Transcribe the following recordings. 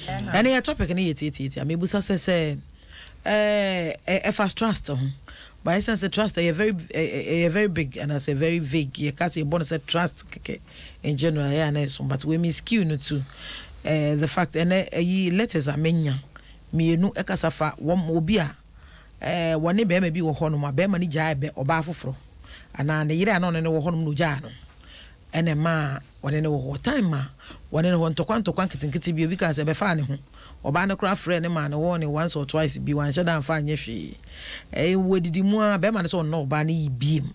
Ɛne yɛ topic no yɛ tiatiatia. Mebusa sɛ sɛ ɛɛ ɛfa trust ho. But ɛsiane sɛ trust ɛyɛ very ɛyɛ very big anaasɛ very vague. Yɛka sɛ yɛbɔ no sɛ trust kɛkɛ in general ɛyɛ a na ɛso but wei me skew no to ɛɛ the fact ɛnɛ ɛyi letters a menya mmienu ɛkasa fa wɔn obi a ɛɛ wɔne bɛrima bi wɔ hɔnom a bɛrima no gyae bɛ ɔbaa foforɔ anaa ne yere a na ɔne no wɔ hɔnom na ogyaa no. Ɛna ɛmaa wɔne no wɔ hɔ. Time a wɔne no hɔ, ntɔkwa ntɔkwa nketenkete bi, obi kaa sɛ ɛbɛfaa ne ho. Ɔbaa no koraa frɛɛ no maa no warning once or twice bi, wanhyɛ da amfa anyɛ hwee. Ɛɛ wɔadidi mu ara, barima no sɛ ɔnnɔ ɔbaa no yi biem.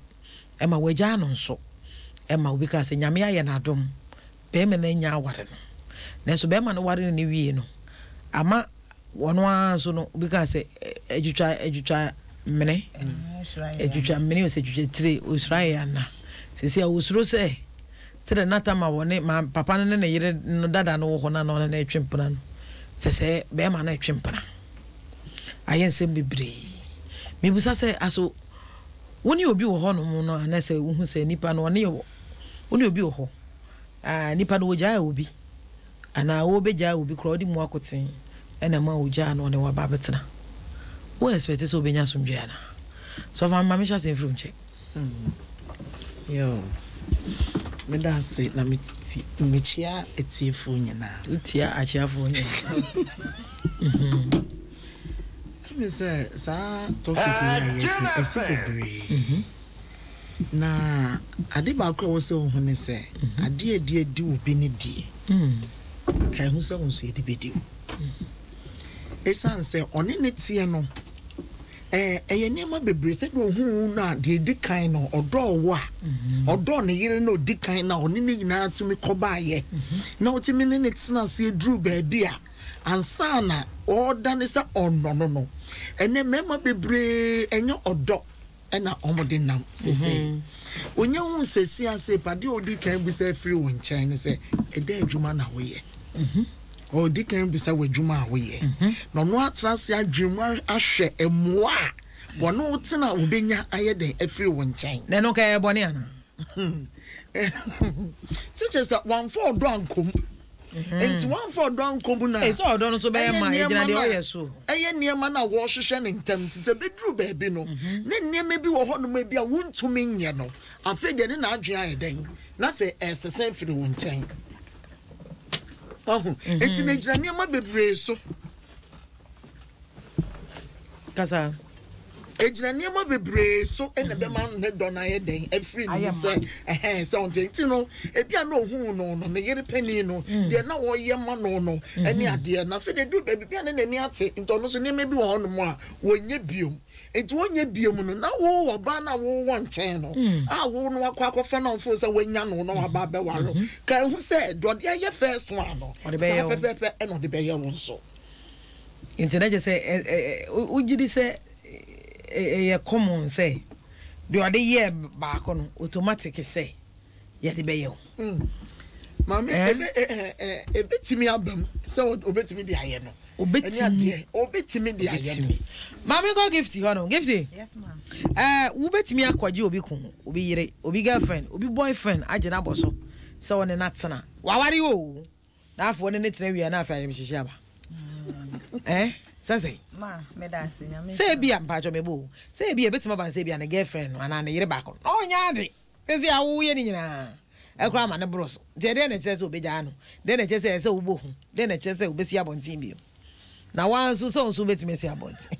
Ɛma wagyaa no nso. Ɛma obi kaa sɛ Nyame ayɛ no adom, barima no anya aware no. Nanso barima no waree no wiee no, ama Wɔn ara nso no, obi kaa sɛ, Atwitwa, atwitwa mene, atwitwa mene, ɔsɛ atwitwa tire, osura yɛ ana. Sisi a osuro sɛ, sɛdeɛ na Tama wɔ ne ma papa no ne ne yere no dada no wɔ hɔ no na ɔne no retwe mpena no, sɛ sɛ bɛrima no retwe mpena. Ayɛ nsɛm bebree. Mebisa sɛ, aso wo ne obi wɔ hɔ nom no anaasɛ wohu sɛ nipa no ɔne wo ne obi wɔ hɔ, ah, nipa no wɔgyaa obi. Anaa wobegyaa obi koraa wode mu akoten na ɛma ogyaa no ɔne wo aba abɛtena. Wo expect sɛ wobenya asomdwoe anaa? Sɔfo Maame ma menhyɛ ase mfiri wo nkyɛn. Yoo, meda ase na mekyia atiefoɔ nyinaa. Wotia akyiafoɔ nyinaa. Ɛmi sɛ saa topic yi a yɛka ɛsi bebree. Na ade baako a ɛwɔ sɛ wohu ne sɛ, adeɛ a ɛde adi obi no deɛ, kae hu sɛ wo nso yɛde bɛdi wo. Ɛsiane sɛ ɔne ne teɛ no, ɛyɛ nneɛma bebree sɛdeɛ ohuu no a deɛ ɛdi kan no ɔdɔɔ wo a ɔdɔɔ ne yere no ɔdi kan na ɔne ne nyinaa tumi kɔbaeɛ na ɔtumi ne ne tena ase duru baabi a ansa na ɔredane sɛ ɔnnɔ no no ɛnɛ mmarima bebree ɛnyɛ ɔdɔ na wɔde nam seesei. Wonya hu seesei a sɛ adeɛ a ɔdi kan bisa afiri wo nkyɛn ne sɛ, ɛdɛn adwuma na woyɛ? Ɔdi kan bisa w'adwuma a woyɛ. Na ɔno atena ase adwene mu ahwɛ mmoa a wɔne wo tena a wɔbɛnya ayɛ dɛn afiri wo nkyɛn. Na ɛno nka ɛyɛ bɔne anaa? Sɛ kyerɛ sɛ wamfa ɔdɔ ankɔ mu. Nti wamfa ɔdɔ ankɔ mu no a, Sɛ ɔdɔ no nso bɛyɛ ma ɛgyina deɛ ɔyɛ so. Ɛyɛ nneɛma no a wɔrehwehwɛ no ntɛm nti sɛ ɛbɛduru baabi no na nneɛma bi wɔ hɔnom bi a wontumi nyɛ no, afei deɛ ne n'adwene ayɛ dɛn? Na afei ɛresesa afiri wo nkyɛn. Wahu? Nti na ɛgyina nneɛma bebree so. Kasa. Egyina nneɛma bebree so na ɛbɛma ne dɔ no ayɛ dɛn afiri ne mu sɛ ɛhɛn sɛ ɔnte nti no ebi a na ohun no no ne yere panin no mm. deɛ na ɔyɛ ma no no mm-hmm. ɛne adeɛ na afei de duru baabi bi a ne n'ani ate nti ɔno nso nneɛma bi wɔ hɔnom a wɔnyɛ biom nti wɔnyɛ biom no na wo ɔbaa no a wowɔ nkyɛn no mm. a wo no akɔ akɔfa no mfo sɛ wanya no na waba abɛware mm-hmm. ka ehu sɛ deɛ ɔde ayɛ fɛɛ so ano saa pɛpɛɛpɛ ɛna ɔde bɛyɛ wo nso. Nti na kyerɛ sɛ wogye di sɛ ɛyɛ common sɛ deɛ ɔde yɛɛ baako no automatic sɛ yɛde bɛyɛ wo. Mm. Maame ebe ebetumi aba mu sɛ obetumi de ayɛ no. Obetumi obetumi de ayɛ no. Maame kɔ gift hɔ no gift. Yes ma'am. Ɛɛ wobetumi akɔgye obi kun, obi yere, obi girlfriend, obi boyfriend agye n'abɔ so sɛ ɔne n'atena. Waware o. Na afei ɔne no tena wie a na afei ayamhyehye aba. Eh? Sɛ sɛ. Ma, meda ase, nyame. Sɛ ebi a mpatsɔ mebo o. Sɛ ebi a ebetumi aba sɛ ebi a ne girlfriend no anaa ne yere baako no ɔnyɛ ade. Sɛ a woyɛ ne nyinaa ɛkora ama ne boro so. Nti ɛdeɛn na ɛkyerɛ sɛ obegyaa no? Dɛn na ɛkyerɛ sɛ ɛsɛ sɛ wobɔ hu? Dɛn na ɛkyerɛ sɛ obesi abɔnten bio? Na woa nso sɛ wo nso wobɛtumi asi abɔnten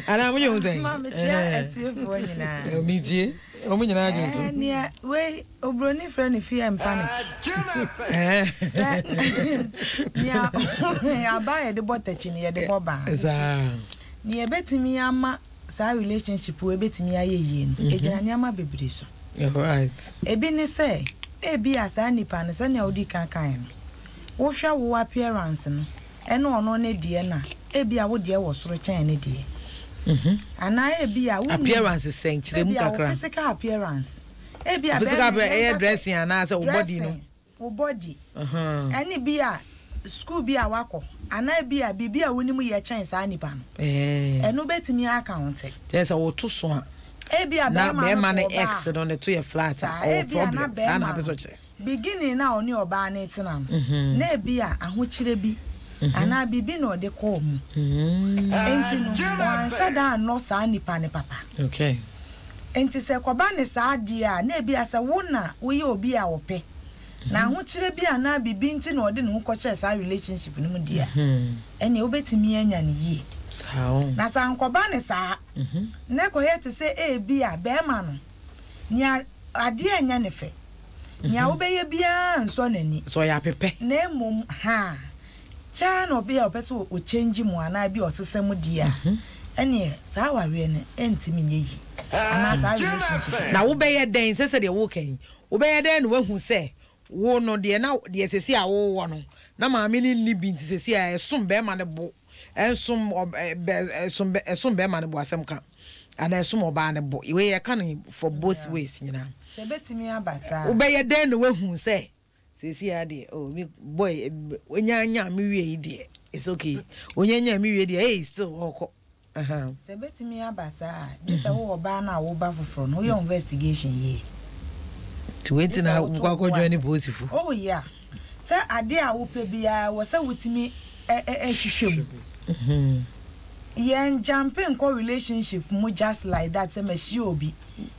anaa mo dwen ho sɛn? Ma mekyia atiefoɔ nyinaa. Metie wɔn nyinaa dwen so. Nea wei oburoni frɛ no fear and panic. Sɛ nea aba a yɛde bɔ takyi no yɛde bɔ baa. Saa. Nea ɛbɛtumi ama saa relationship wei bɛtumi ayɛ yie no, ɛgyina nneɛma bebree so. Right. Ebi ne sɛ, ebia saa nipa no sɛnea wodii kan kaeɛ no, Wohwɛ wo appearance no ne ɔno ne deɛ no a, ebia wo deɛ wɔ soro kyɛn ne deɛ. Anaa ebia wonnim. Appearance sɛn? Kyerɛ mu Ebia wo kakra. physical appearance. Ebia Physical bɛrima appearance, yɛnka ɛyɛ sɛ dressing anaasɛ wo body no? dressing, wo body, Ahaa. ɛne bi a school bi a woakɔ, anaa ebia biribi a wonim yɛ kyɛn saa nipa no. Ɛɛ. Ɛno bɛtumi aka wo te. Kyerɛ sɛ woto so a, Ebia na bɛrima no bɛrima no kɔɔ ex baa. no ne to yɛ flat a, Saa, ɔwɔ ebia na problem. Saa na bɛrima apɛ sɛ no ɔkyerɛ. Beginning no a ɔne ɔbaa no retena no, na ebia ahokyerɛ bi anaa biribi na ɔde kɔɔ mu. Enti no, wanhyɛ da annɔ saa nipa no papa. Enti sɛ ɛkɔba no saa deɛ a, na ebia sɛ wo na woyɛ obi a ɔpɛ, na ahokyerɛ bi anaa biribi nti na ɔde ne ho kɔhyɛɛ saa relationship no mu deɛ a, ɛnneɛ wobɛtumi anya no yie. Na sɛ ankɔba no saa, na ɛkɔyɛ te sɛ ebia barima no, nea adeɛ nyɛ no fɛ, nea wobɛyɛ biara nsɔ n'ani. Sɛ ɔyɛ apepɛ. Na mmom, ha, kyɛ ara na ɔbea a ɔpɛ sɛ ɔkyɛngye mu anaa bi a ɔsesa mu deɛ a, ɛnneɛ saa awareɛ no ɛntumi nyɛ yie anaa saa relationship no. Na wobɛyɛ dɛn, sɛ sɛdeɛ woreka yi, wobɛyɛ dɛn na woahu sɛ wo no deɛ na deɛ seesei a wowɔ no, na maame no nni bi nti seesei a ɛsom barima no bo, ɛnsom ɔb ɛ ɛsom ɛsom barima no bo asɛm ka. Anaa ɛsom ɔbaa no bo. Wei yɛka no for both ways nyinaa. Sɛ ɛbɛtumi aba saa a. Wobɛyɛ dɛn na woahu sɛ seesei ara deɛ oh me boy onya nyaa me wie yi deɛ it's okay onya nyaa me wie deɛ hey still ɔkɔ ahaa. Sɛ ɛbɛtumi aba saa a, gye sɛ wo ɔbaa no a woba foforɔ no woyɛ investigation yie. Nti wei nti na wokɔ akɔ join polisifo. Oh yeah. Sɛ adeɛ a wopɛ biara ɛwɔ sɛ wotumi hwehwɛ mu. Yɛn jumpe nkɔ relationship mu just like that sɛ mahyia obi,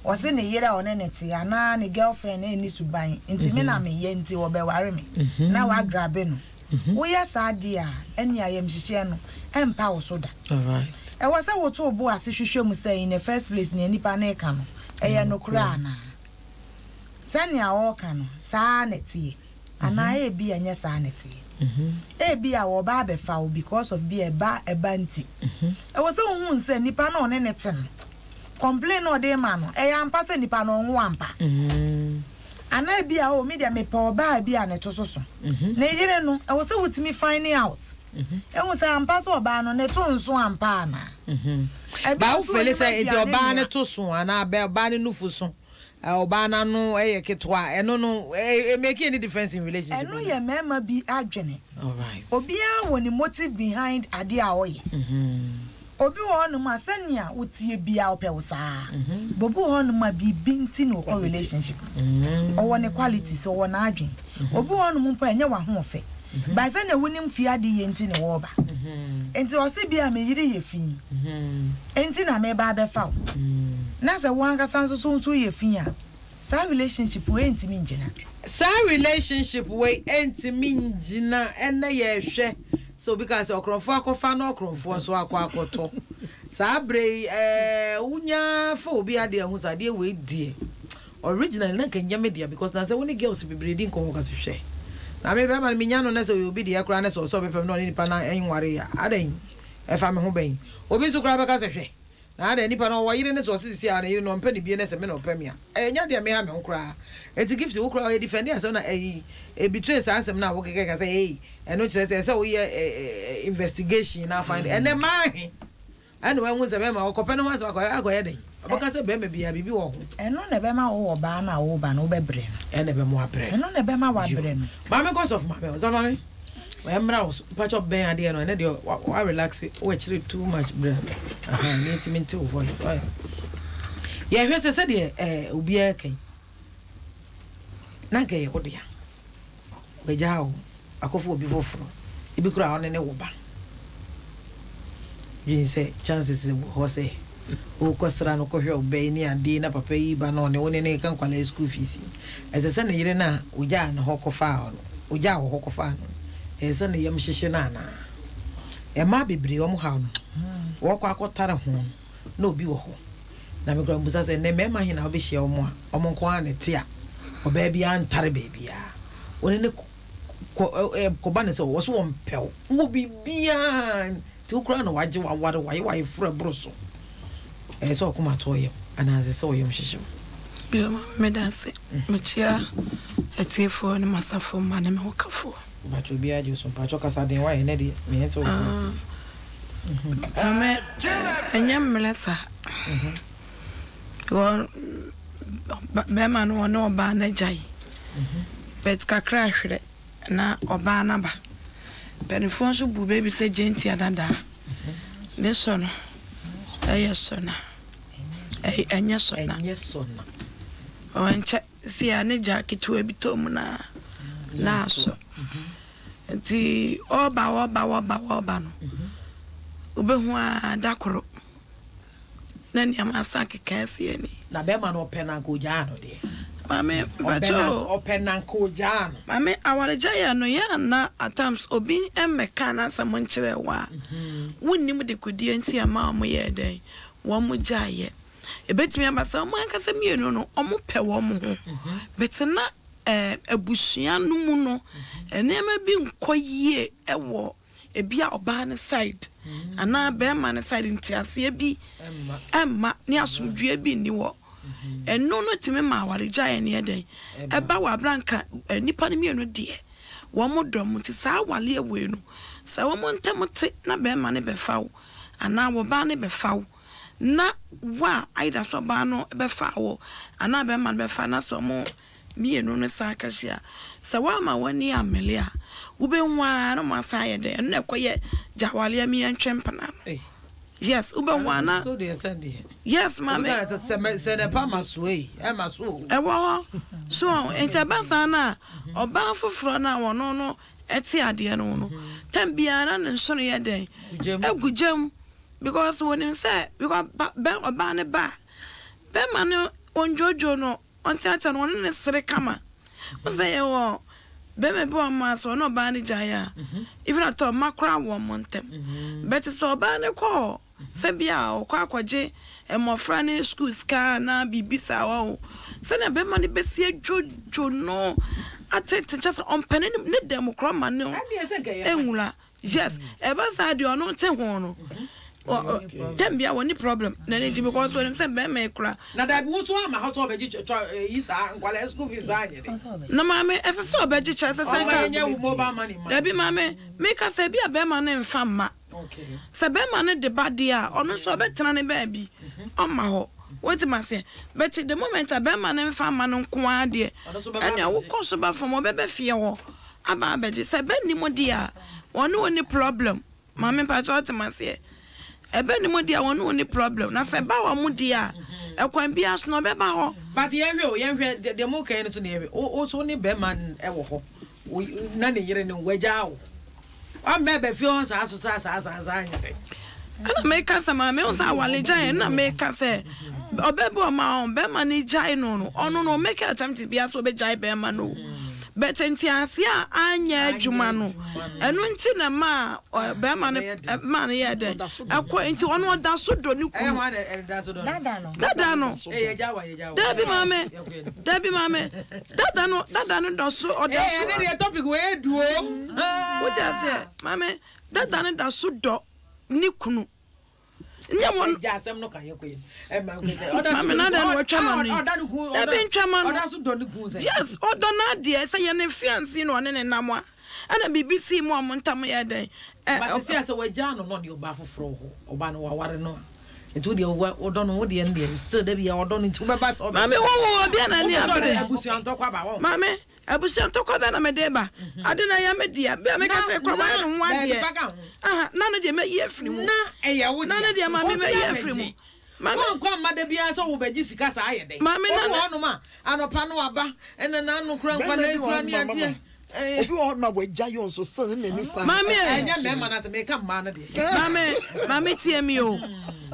ɔse ne yere a ɔne no te anaa ne girlfriend nni suban nti me na meyɛ nti ɔbɛware me na wagrabe no. Woyɛ saa deɛ a, ɛnneɛ ayamhyehyeɛ no ɛmpa wo so da. Ɛwɔ sɛ woto wo bo ase hwehwɛ mu sɛ in the first place nea nipa no reka no ɛyɛ nokorɛ anaa. Sɛnea ɔreka no, saa ara na ɛteɛ? Anaa ebia ɛnyɛ saa na ɛteɛ? Ebia ɔreba abɛfa wo because of bi a ɛba ɛba nti. Ɛwɔ sɛ wohu sɛ nipa no a ɔne no te no, complain no a ɔde rema no, ɛyɛ ampa sɛ nipa no ɔnwo ampa? Anaa ebia oh, me deɛ mepɛ ɔbaa bi a ne to soso. Ne yere no, ɛwɔ sɛ wotumi find out. Ehu sɛ ampa sɛ ɔbaa no ne to nso ampa anaa? Ebi Ba nso wofele onim sɛ nti aduane ɔbaa noa. no to so anaa ɔbaa no nufu so. Ɔbaa no ano yɛ ketewa a, ɛno no, ɛ make any difference in relationship Ɛno no? yɛ mmarima bi adwene. Alright. Obiara wɔ ne motive behind adeɛ a ɔyɛ. Obi wɔ hɔnom a, sɛnea woteɛ biara ɔpɛ wo saa. But obi wɔ hɔnom a, biribi nti na ɔkɔ relationship mu. Ɔwɔ ne qualities, ɔwɔ n'adwene. Obi wɔ hɔnom mpo a, ɛnyɛ w'ahoɔfɛ. But sɛnea wonim fie ade yɛ nti na wɔreba. Nti ɔse bi a me yere yɛ fi nti na meba abɛfa wo. Na sɛ wo ankasa nso so nso woyɛ fi a, saa relationship wei ntumi ngyina. Saa relationship wei ntumi ngyina. Ɛnnɛ yɛhwɛ sɛ obi ka sɛ ɔkorɔmfoɔ akɔfa na ɔkorɔmfoɔ nso akɔ akɔtɔ. Saa berɛ yi ɛɛ wonya fa obi adeɛ ahu sɛ adeɛ wei deɛ Originally na nka ɛnyɛ me dea because na sɛ wo ne girls bebree di nkɔmmɔ ka sɛ hwɛ na me bɛrima no menya no na sɛ ɔyɛ obi dea koraa na sɛ ɔsɛ ɔbɛpɛ me na ɔne nipa no nware a adɛn ɛfa me ho bɛn obi nso koraa bɛka sɛ hwɛ na adɛn nipa no ɔwɔ yere ne sɛ ɔse sisi a ne yere no ɔmpɛ ne bie na sɛ me na ɔpɛ me a ɛnyɛ deɛ meha me ho koraa enti Gift wo koraa ɔyɛ defend asɛm na ɛyi ebitray saa asɛm no a wokeka ka sɛ ei ɛno kyerɛ sɛ ɛsɛ woyɛ investigation na find ɛnɛ maahe Ɛna wahu sɛ bɛrima ɔkɔpɛ ne ho asɛm akɔyɛ akɔyɛ dɛn? Ɔbɛka sɛ bɛrima biara biribi wɔ ho. Ɛno na ɛbɛma wo ɔbaa no a woreba no wobɛbrɛ no. Ɛna ɛbɛma wabrɛ. Ɛno na ɛbɛma wabrɛ no. Maame nkɔ sɔfo maame hɔ. Sɔfo maame, ɛmmra wo so. Mpakyɛ bɛn adeɛ no ɛnɛ deɛ wa wa relax wo akyire too much brɛ. Aha, ne ntumi nte wo voice. Ɔyɛ. Yɛhwɛ sɛ sɛdeɛ ɛɛ obiara ka yi. Na nka ɛyɛ wo dea. Wagyaa wo akɔfa obi foforo, ebi koraa ɔne ne wo ba. Dwen sɛ chances wɔ hɔ sɛ wokɔsra no kɔhwɛ wo ba yi ne ade na papa yi ba na ɔne wo ne no reka nkwadaa school fees yi. Ɛsɛ sɛ ne yere no a ogyaa no hɔ kɔfaa no, ogyaa wo hɔ kɔfaa no no, ɛsɛ sɛ ne yam hyehye no anaa? Mmaa bebree wɔn haw no, wɔkɔ akɔtare ho no, na obi wɔ hɔ. Na me koraa mibisa sɛ, nnɛ mmarima he na wobɛhyia wɔn a wɔn nko ara na ɛte a ɔbaa biara ntare baabiara? Wo ne no kɔ ɛ kɔba no sɛ wɔ so wɔmpɛ wo wɔ biribiara nti wo koraa na wagye wo aware wo ayɛ wo ayeforo ɛboro so. Ɛyɛ sɛ ɔkoma tɔ yam anaa ɛsɛ sɛ ɔyam hyehye wo? Yo, maame meda ase. Mekyia atiefoɔ ne m'asafo mma ne me hokafoɔ. Mpakyɛ obiara gye wo so. Mpakyɛ kasa den wayɛ nɛ deɛ me nte wo voice yi. Maame ɛnyɛ mmerɛ saa. Because bɛrima no ɔne ɔbaa no agyae. But kakra ahwerɛ na ɔbaa no aba. Mpanimfoɔ nso bu bɛ bi sɛ gyentia dadaa. Ne sɔ no ɛyɛ sɔ na ɛnyɛ sɔ na. Ɛnyɛ sɔ na. Ɔnkyɛ. Seesei a ne gya ketewa bi tɔ mu no a, na asɔ. Nti ɔreba ɔreba ɔreba ɔreba no, wobɛhu ara da koro na nneɛma asan akeka asi ani. Na bɛrima no ɔpɛ no anka ogyaa no deɛ. Maame, Ɔpɛ na mpakyɛ o. ɔpɛ no anka ogyaa no. Maame, awaregyaeɛ no yɛ a na at times obi mmɛka n'asɛm nkyerɛ wo a, wonnim dekodeɛ nti a ɛmaa wɔyɛɛ dɛn, wɔgyaeɛ. Ebetumi aba sɛ wɔn ankasa mmienu no, wɔpɛ wɔn ho, but na abusua no mu no, nneɛma bi nkɔ yie wɔ ebi a ɔbaa no side anaa barima no side, nteaseɛ bi mma ne asomdwoeɛ bi nni hɔ. Ɛno no tumi ma awaregyaeɛ no yɛ dɛn? Ɛba wɔ abere a nka nnipa no mmienu deɛ wɔn dɔ mo nti saa awaleɛ wei no, sɛ wɔn ntam te na barima no bɛfa wo anaa ɔbaa no bɛfa wo na wo a either sɛ ɔbaa no bɛfa wo anaa bɛrima no bɛfa na sɛ wɔn mmienu no san ka hyia a, sɛ woamma w'ani ammele a, wobɛhu ara na wɔasan ayɛ dɛn, ɛno na ɛkɔyɛ gyawaleɛ mmiɛntwe mpena no. Yes, wobɛhu ara na. So deɛ sɛ deɛ. Yes, maame. Sɛ sɛ ne pa ma so ei, ɛma so o. Ɛwɔ hɔ. So nti ɛba saa no a, ɔbaa foforɔ no a ɔno no ɛte adeɛ no ho no, tam biara na ne nsono yɛ dɛn? Egu gyam. Because wɔnim sɛ because ba bɛ ɔbaa no ba a, bɛrima no ɔndwoodwoo no, ɔnteatea no, ɔne no sere kama. Wohu sɛ yɛwɔ bɛrima bi wɔ hɔ a sɛ ɔne ɔbaa no gyae a, even at all mma koraa wɔ wɔn ntam. But sɛ ɔbaa no kɔ hɔ sɛ bi a ɔkɔ akɔgye mmɔfra no school sika anaa biribi saa wɔ hɔ, sɛnea bɛrima no bɛsi adwodwo no atete kyerɛ sɛ ɔmpɛ n'anim ne dɛm koraa ɔmma no nwura. Yes ɛba saa deɛ ɔno te ho no tɛm bia wɔni problem n'ani gye because wɔnim sɛ bɛrima yi kora. Na dabi wo so ama hɔ sɛ ɔbɛgye twɛ yi saa nkwalaa school fees saa anyɛ de. Na maame ɛsɛ sɛ ɔbɛgye kyɛ ɛsɛ sɛ nka yɛnyɛ wo mobile money ma. Dabi maame meka sɛ ebi a bɛrima no nfa mma sɛ bɛrima no de ba deɛ a ɔno nso ɔbɛtena ne baabi ɔmma hɔ wote ma seɛ but the moment a bɛrima no nfa mma no nko ara deɛ ɛnea wokɔ so ba fam ɔbɛbɛ fie hɔ. Aba abɛgye sɛ ɛbɛ nni mu deɛ a wɔne wo nni problem maame mpakyɛ wote maseɛ ɛbɛ nni mu deɛ a wɔne wo nni problem na sɛ ɛba wɔn mu deɛ a ɛkwan biara so no ɔbɛba hɔ. But yɛnhwɛ o yɛnhwɛ deɛ mo ka yi no so na yɛnhwɛ wo wo so ne bɛrima wɔ hɔ wo na ne yere ne wo wagyaa wo wamma ɛbɛ fie hɔ saa so saa saa saa saa nyɛ dɛ. Ɛna meka sɛ maame wo sɛ awale gyae ɛna meka sɛ ɔbɛ bi ɔma ɔn bɛrima no gyae no no ɔno no ɔmake attempt bia sɛ ɔbɛgyae bɛrima no o but nteaseɛ a anyɛ adwuma no ɛno nti na ma bɛrima no ma no yɛ dɛn ɛkɔ nti ɔno ɔda so dɔ ne kunu dada no dabi maame dabi maame dada no dada no dɔ so ɔda so wote aseɛ maame dada no da so dɔ ne kunu nyɛ wɔn. Maame na dɛn na watwa ma no yi dabi ntwa ma no yes ɔdɔ n'adeɛ sɛ yɛ ne fiancé na ɔne ne nam a ɛna biribi sii mu a wɔn ntam yɛ dɛn. But sisi a sɛ wagyaa no na ɔde ɔbaa foforɔ wɔ hɔ ɔbaa no waware no a nti wo deɛ wodɔ no wo deɛ no deɛ still dabi ɔdɔ no nti wobɛba sɛ ɔbɛ. Maame wo wo obi a n'ani abere. Abusua ntɔkwa ba wɔn. Maame Abusua ntɔkwa bɛn na mede reba? Ade no ɛyɛ me dea. Bere a meka sɛ kɔ wayɛ ne ho adeɛ. Aha, na no deɛ mɛyi afiri mu. Na ɛyɛ wo dea. Na no deɛ maame mɛyi afiri mu. Maame. Wankɔ amma da biara sɛ wobɛgye sika saa ayɛ dɛn? Maame na. Obi wɔ hɔnom a, anɔpa no waba, ɛna n'ano kura nkwadaa yi kura ne adeɛ. Obi wɔ hɔnom a wagya yɛ nso sɛ ne n'ani san. Maame ɛ. Ɛnyɛ mmarima no asɛm, meka mmaa no deɛ. Maame, maame tie me o.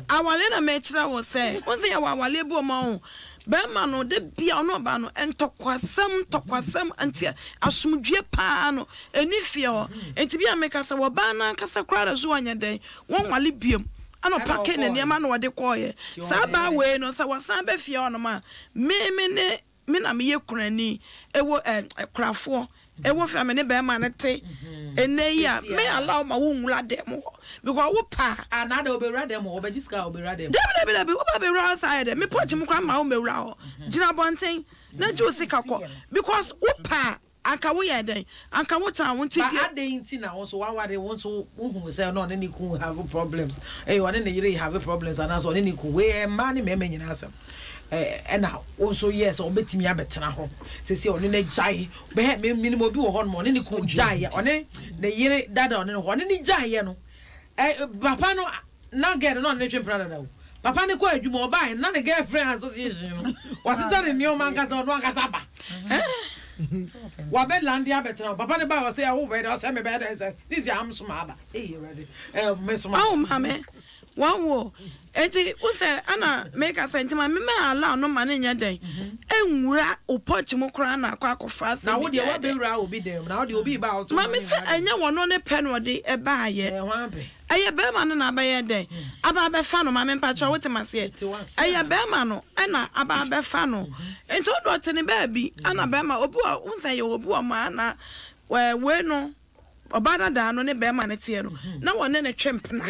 Awale na mekyerɛ wo sɛ, wo sɛ yɛwɔ awale bi wɔ mu a, Bɛrima no, da biara ɔne ɔbaa no, ntɔkwasɛm, ntɔkwasɛm, nti asomdwoeɛ paa no, ɛnni fie hɔ. Nti bi a meka sɛ, ɔbaa no ankasa koraa na so wanyɛ dɛn, wɔnwale biom, ɛna ɔpakee ne nneɛma na ɔde kɔeɛ. Saa baa wei no, sɛ wɔsan ba fie hɔnom a, me, me ne, me na meyɛ kunani, ɛwɔ ɛ, kurafoɔ, Ɛwɔ fie a me ne bɛɛma no te ɛnɛ yi a, me allow ma wo nwura dɛm hɔ because wo pɛ a. Ah na adɛn ɔbɛwura dɛm hɔ, ɔbɛgye sika a ɔbɛwura dɛm. Dabi dabi dabi, wo ba bɛwura hɔ saa ayɛ dɛn, me pɔnkye mu koraa mma wo mmɛwura hɔ, gyina abɔnten na gye wo sika kɔ because wo pɛ a anka wo yɛɛ dɛn, anka wo tena wo nti But deɛ. adɛn nti na wo nso waware, wo nso wo hu sɛ na ɔne ne kun have problems, ee ɔne ne yere have problems anaasɛ ɔne ne kun, wei ɛyɛ mmaa ne mmarima nyinaa asɛm. Ɛna wo nso yɛɛ sɛ ɔbɛtumi abɛtena hɔ seesei ɔne no agyae bɛhɛ me menim obi wɔ hɔnom ɔne ne kun gyaeɛ ɔne ne yere dada ɔne no hɔ ɔne ne gyaeɛ no ɛ papa no na gɛɛ no na ɔne ne twe mpena dada o Papa no kɔ adwuma ɔbae na ne girlfriend association no wasesa ne nneɛma ankasa ɔno ankasa ba. Wabɛ lande abɛtena hɔ. Papa no bae ɔsɛ ɛwo bɛyɛ dɛ ɔsɛ mebɛyɛ dɛ sɛ this year am soma aba. Eyi awurade ɛɛ me soma. Awo maame wɔn wo eti wosɛ ɛna meka sɛ nti maame mɛ allow no ma ne nyɛ dɛn enwura o porch mu koraa na akɔ akɔfa asɛm Na wo deɛ wabɛwura obi dan mu na wo deɛ obi ba a ɔto Maame sɛ ɛnyɛ wɔn ne pɛ na ɔde ɛbaayɛ. Ɛyɛ hwan pɛ? Ɛyɛ bɛɛma no na abɛyɛ dɛn aba abɛfa no maame mpakyɛw wote maseɛ ɛyɛ bɛɛma no ɛna aba abɛfa no nti ɔde ɔte ne baabi ɛna bɛɛma obi wɔ wohu sɛ yɛwɔ obi wɔ mo a na ɛɛ wei no ɔbaa dadaa no ne bɛɛma no teɛ no na wɔne ne twe mpena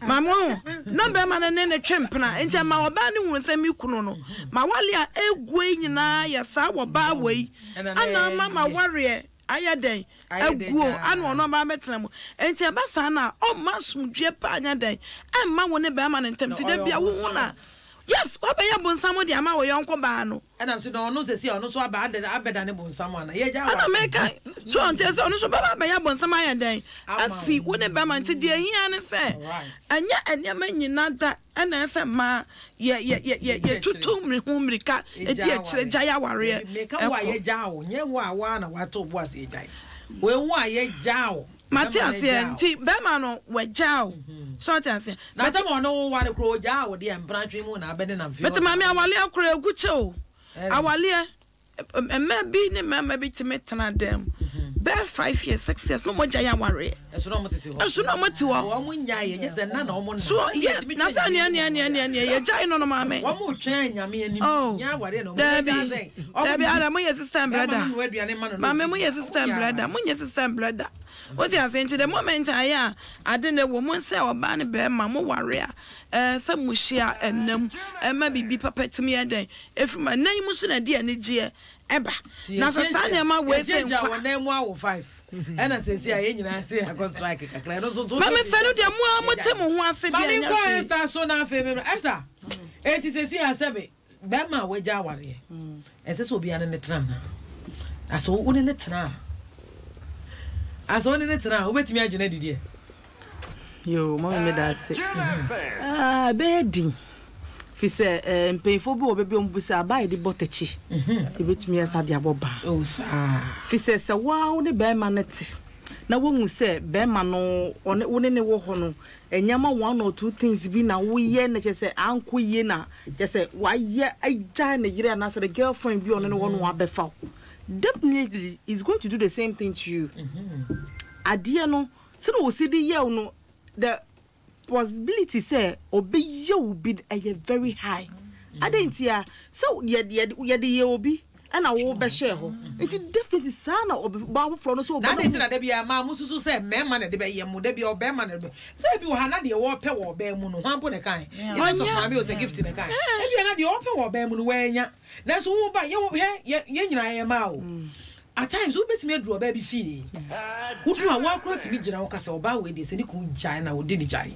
maame wahu na bɛɛma no ne ne twe mpena nti ɛma ɔbaa no hu sɛ me kunu no ma wale a eguo yi nyinaa yɛ saa wɔ baa wei ɛna ama ma wareɛ Ayɛ dɛn agu o, ana ɔno aba abɛtena mu? Enti ɛba saa no a, ɔmma asomdwoeɛ paa nyɛ dɛn ɛmma wo ne barima no ntam. Nti da bi a wohu no a, yes, woabɛyɛ bonsam de ama wo yɔnko baa no. Ɛna mese na ɔno sɛsi a ɔno nso aba abɛdane bonsam ana? Yɛgya Ɛna meka, so ɔnte sɛ ɔno nso bɛba abɛyɛ bonsam ayɛ dɛn asi wo ne barima. Nti deɛ ɛhia ne sɛ, ɛnyɛ nneɛma nyina da Ɛna ɛsɛ mmaa yɛ yɛ yɛ yɛ yɛtutu mmiri ho mmirika di akyire gyae awareɛ Dabi, meka wo a kɔ. yɛgyaa wo, nyɛ wo a wo ara na woato wo bo ase agyae. Wei wo a yɛgyaa wo, Mate bɛrima no aseɛ, agyaa wo. nti bɛrima no wagyaa wo, so ɔte aseɛ? Na But sɛ ma ɔne wo ware koraa ɔgyaa wo deɛ mpena twe mu na abɛnenam fie but hɔ saa. maame awaleɛ koraa ɛgu kyɛ o, Ɛne. awaleɛ Mmaa bi ne mmarima bi tumi tena dan mu bɛyɛ 5 years, 6 years na wɔn agyae awareɛ. Ɛso na wɔn tete hɔ. Ɛso na wɔn te hɔ. Wɔn nyae yɛ gye sɛ nna na wɔn nna. So yes, na sɛ nea nea nea nea nea yɛgyae no no maame. Wɔn twɛn nyame anim. Oh, Nyɛ awareɛ na wɔn daabi, daabi ada mo yɛ sister and brother. Bɛrima no nua aduane ma no. Maame mo yɛ sister and brother, mo nyɛ sister and brother. Wote ase nti the moment ayɛ a ade na ɛwɔ mu sɛ ɔbaa ne bɛrima mo ware a ɛɛ sɛ mo hyia ɛnam ɛma biribi papa tumi yɛ dɛn Ɛfiri mu a, nna yi mu nso na ɛde anigyeɛ ba. Nti Na sɛ saa yɛgyaagyaa nneɛma wei sɛ yɛgyaagyaa nkwa. wɔn nan mu awo five ɛna seesei a yɛn nyinaa se yɛakɔ strike kakra ɛno nso so Mame sɛ sɛ no deɛ mo ara mote yɛgyae. mo ho ase Ma deɛ ɛnyɛ menkɔ hwee. Esther so na afei memmra. Esther, enti seesei a sɛbe bɛrima a wagya awareɛ ɛnsɛ sɛ obiara ne no tena anaa? Na sɛ wo ne no tena a, asɛ wo ne no tena a wobɛtumi agye no adi deɛ? Yoo, mami meda ase. Ah, ɛbɛyɛ den. Fi sɛ eh, mpanyinfoɔ bi wɔ baabi a wɔn bu sɛ aba a yɛde bɔ takyi, yɛbɛtumi asa de abɔ baa. Oh, saa. Fi sɛ sɛ woa wo ne bɛrima no te na wohu sɛ bɛrima no ɔne wo ne ne wɔ hɔ no nneɛma one or two things bi na woyɛ na kyerɛ sɛ ankɔ yie na kyerɛ sɛ wayɛ agyae ne yere anaasɛ ne girlfriend bi a ɔne ne wɔ no abɛfa wo. Definitely he's going to do the same thing to you. Adeɛ no sɛdeɛ ɔsi de yɛ wo no the possibility sɛ ɔbɛyɛ wo bi no ɛyɛ very high. Adɛn ntia? Sɛ yɛde yɛde yɛ obi ɛna wo bɛhyɛɛ hɔ nti definitely saa na ɔbaa foforɔ no nso Na adɛn nti ɔbɛma na da biara mmaa mosusu sɛ mmarima na ɛde bɛyɛ mo? Da biara ɔbarima na ɛde bɛ sɛ ebi wɔ ha na deɛ wɔpɛ wɔ ɔbaa mu no, hwan mpo na ɛkae? Yɛnyɛ sɔfo maame o, sɛ Gift na ɛkae. Ebia na deɛ ɔpɛ wɔ ɔbaa mu no wannya. Nanso wo ba, yɛ hwɛ, yɛ yɛn nyinaa yɛyɛ mmaa o. At times wobɛtumi aduru ɔbaa bi fie, woduru a woara koraa tumi gyina hɔ ka sɛ ɔbaa wei deɛ sɛ ne kunu gyae no a ɔdi ne gyae.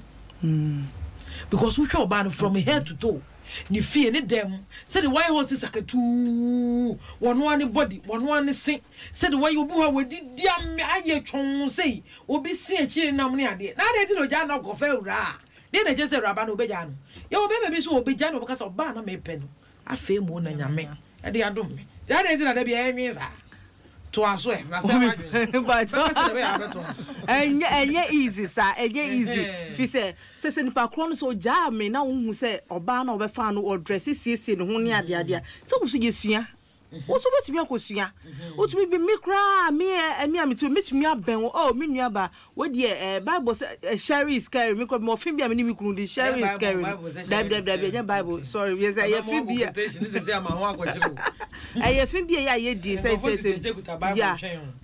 Because wohwɛ ɔbaa no from head to toe, ne fie, ne dan mu, sɛdeɛ wayɛ hɔ sɛ sakatuu, wɔno ara ne body, wɔno ara ne se, sɛdeɛ wayɛ obi hɔ a wadidi ame ayɛ twɔnn sei, obi se akyire nam ne adeɛ. Na adɛn nti na ɔgyaa no akɔfa awuraa a? Deɛ na ɛkyerɛ sɛ awuraba no ɔbɛgyaa no? Yɛwɔ bɛrima bi nso a ɔbɛgyaa no ɔbɛka sɛ ɔbaa a na mepɛ no, Afei mmom na Nyame de adom me. Nti adɛn nti na da biara yɛnwen saa? Toa so ɛ, masɛe w'adwene. Bɛka sɛ deɛ ɛbɛyɛ a wobɛtoa so. Ɛnyɛ ɛnyɛ easy saa, ɛnyɛ easy. Fi sɛ, sɛ sɛ nipa korɔ no sɛ ɔgyaa me na wohu sɛ ɔbaa no a ɔbɛfaa no ɔdrɛse siesie ne ho ne adeadeɛ a, sɛ wo nso yɛsua. Wo nso wobɛtumi akɔsua. Wotumi bi, me koraa me ɛ, me a mete hɔ mɛtumi abɛn wo, oh me nuabaa, Wo deɛ eh, bible sɛ eh, sharing is caring. Me kɔ me ɔfe bi a me ne me kunu di sharing is caring. Dabi dabi dabi ɛnyɛ bible sorry. Yɛ sɛ ɛyɛ fe bi a. Ɛyɛ fe bi a yɛ a yɛ di sɛ sɛ sɛ ya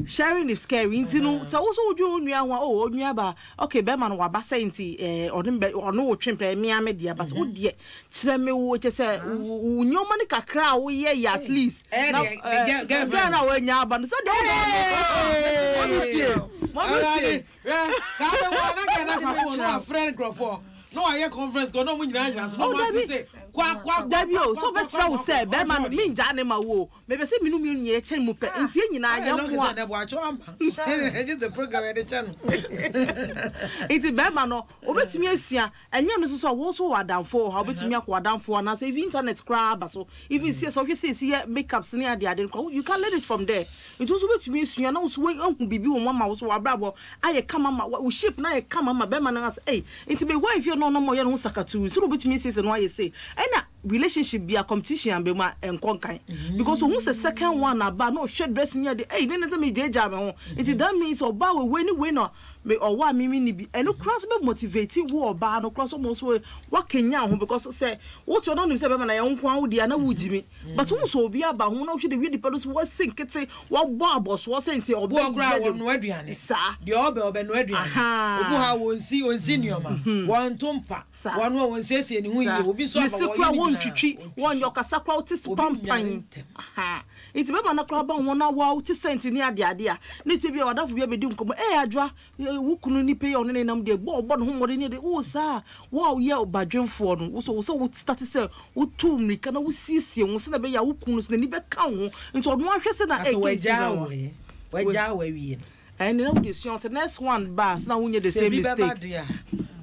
sharing is caring nti no sɛ wo so wodwi wo nua ho a oh onua ba okay bɛrima no waba sɛ nti eh ɔne bɛ ɔne wo twe pɛ me ame deɛ but wo deɛ Kyerɛ me wo kyɛ sɛ wo nneɛma no kakra a woyɛ yɛ at least. Na girl na wanya aba no sɛ deɛ ɔmo tie mɔmi tie. Kaa bɛ wɔ na girl na fa phone na wafrɛ nkurɔfoɔ na wayɛ conference kɔ na ɔmo nyinaa gyina so na ɔmo ase sɛ Kwa kwa kwa. Dabi o, kwa sɛ kwa ɔbɛkyerɛ kwa wo kwa sɛ kwa bɛrima ɔkyerɛ no wo deɛ. mengyaa ne ma wo o, mepɛ sɛ me ne wo mmienu nyinaa yɛkyɛ mu pɛ, nti yɛn nyinaa Ayɛ lɔki yɛmmoa. sɛ nɛ boakye wamma. Gye sɛ program yɛde kyɛ no. Nti bɛrima no, obetumi asua, ɛnyɛ ɛno nso so a, wo nso wowɔ adamfo wɔ hɔ a, wobɛtumi akɔ w'adamfo hɔ anaasɛ even internet koraa aba so, even sɛ wohwɛ sɛ yɛsi yɛ makeups ne adeade no koraa, you can learn it from there. Nti wo nso wobɛtumi asua na wo nso woahu biribi wɔ mu ama wo nso w'abrabɔ ayɛ kama ama wo shape no ayɛ kama ama bɛrima no ase ei nti me wife yi a na ɔnam ɔyɛ ne ho sakatuu nso na obɛtumi asiesie ne ho ayɛ sei ɛna relationship bia competition aba mu a ɛnkɔ nkan because ohun sɛ second one aba na ɔhwɛ dressing ne ade ei ne ne sɛ megyaagyaa me ho nti that means ɔbaa wɔ wei ne wei na me ɔwɔ a me menni bi ɛno koraa nso bɛ motivate wo ɔbaa no koraa nso ma nso wakanyan ho because sɛ wote hɔ na wonim sɛ bɛrima na yɛ wo nko ara wo deɛ a na wogyimi But wohu sɛ obi aba ho na wohwɛ de wie nipa no so wasi nkete wabɔ abɔsoɔ sɛ nti Obi wɔ koraa a ɔbɛyɛ de wɔnoa aduane. saa. Deɛ ɔbɛ ɔbɛnoa aduane. Ahaa. Obi wɔ hɔ a wɔnsi ɔnsi nneɛma. Wɔnto mpa. Saa. Wɔnoa wɔnsiesie ne ho Saa. yie. Obi nso Ne aba se wɔyɛ koraa ne nyinaa. wɔntwitwi wɔnyɛ ɔkasa koraa wote Obi pampan. nnware ntɛm. Ahaa. Nti bɛma no koraa ba ho na woa wote sɛnti ne adeade a ne ti bi a wadamfo bi abɛdi nkɔmmɔ ee Adwoa Wo kunu nipa yi a ɔne no nam deɛ bɔ ɔbɔ ne ho mmɔden ne adeɛ oo saa wo a woyɛ ɔbadwenfoɔ no wo so wo sɛ wo start sɛ wotu mmirika na wosiesie wo ho sɛdeɛ ɛbɛyɛ a wo kunu no so n'ani bɛka wo ho nti ɔno ahwɛ sɛ na Asɛ ɛgɛ nti wagyaa na wo ɛ wagyaa wo awie no. Ɛnde na wode sua wo sɛ next one ba a sɛ na wonyɛ the Sɛ same bi bɛba mistake. deɛ a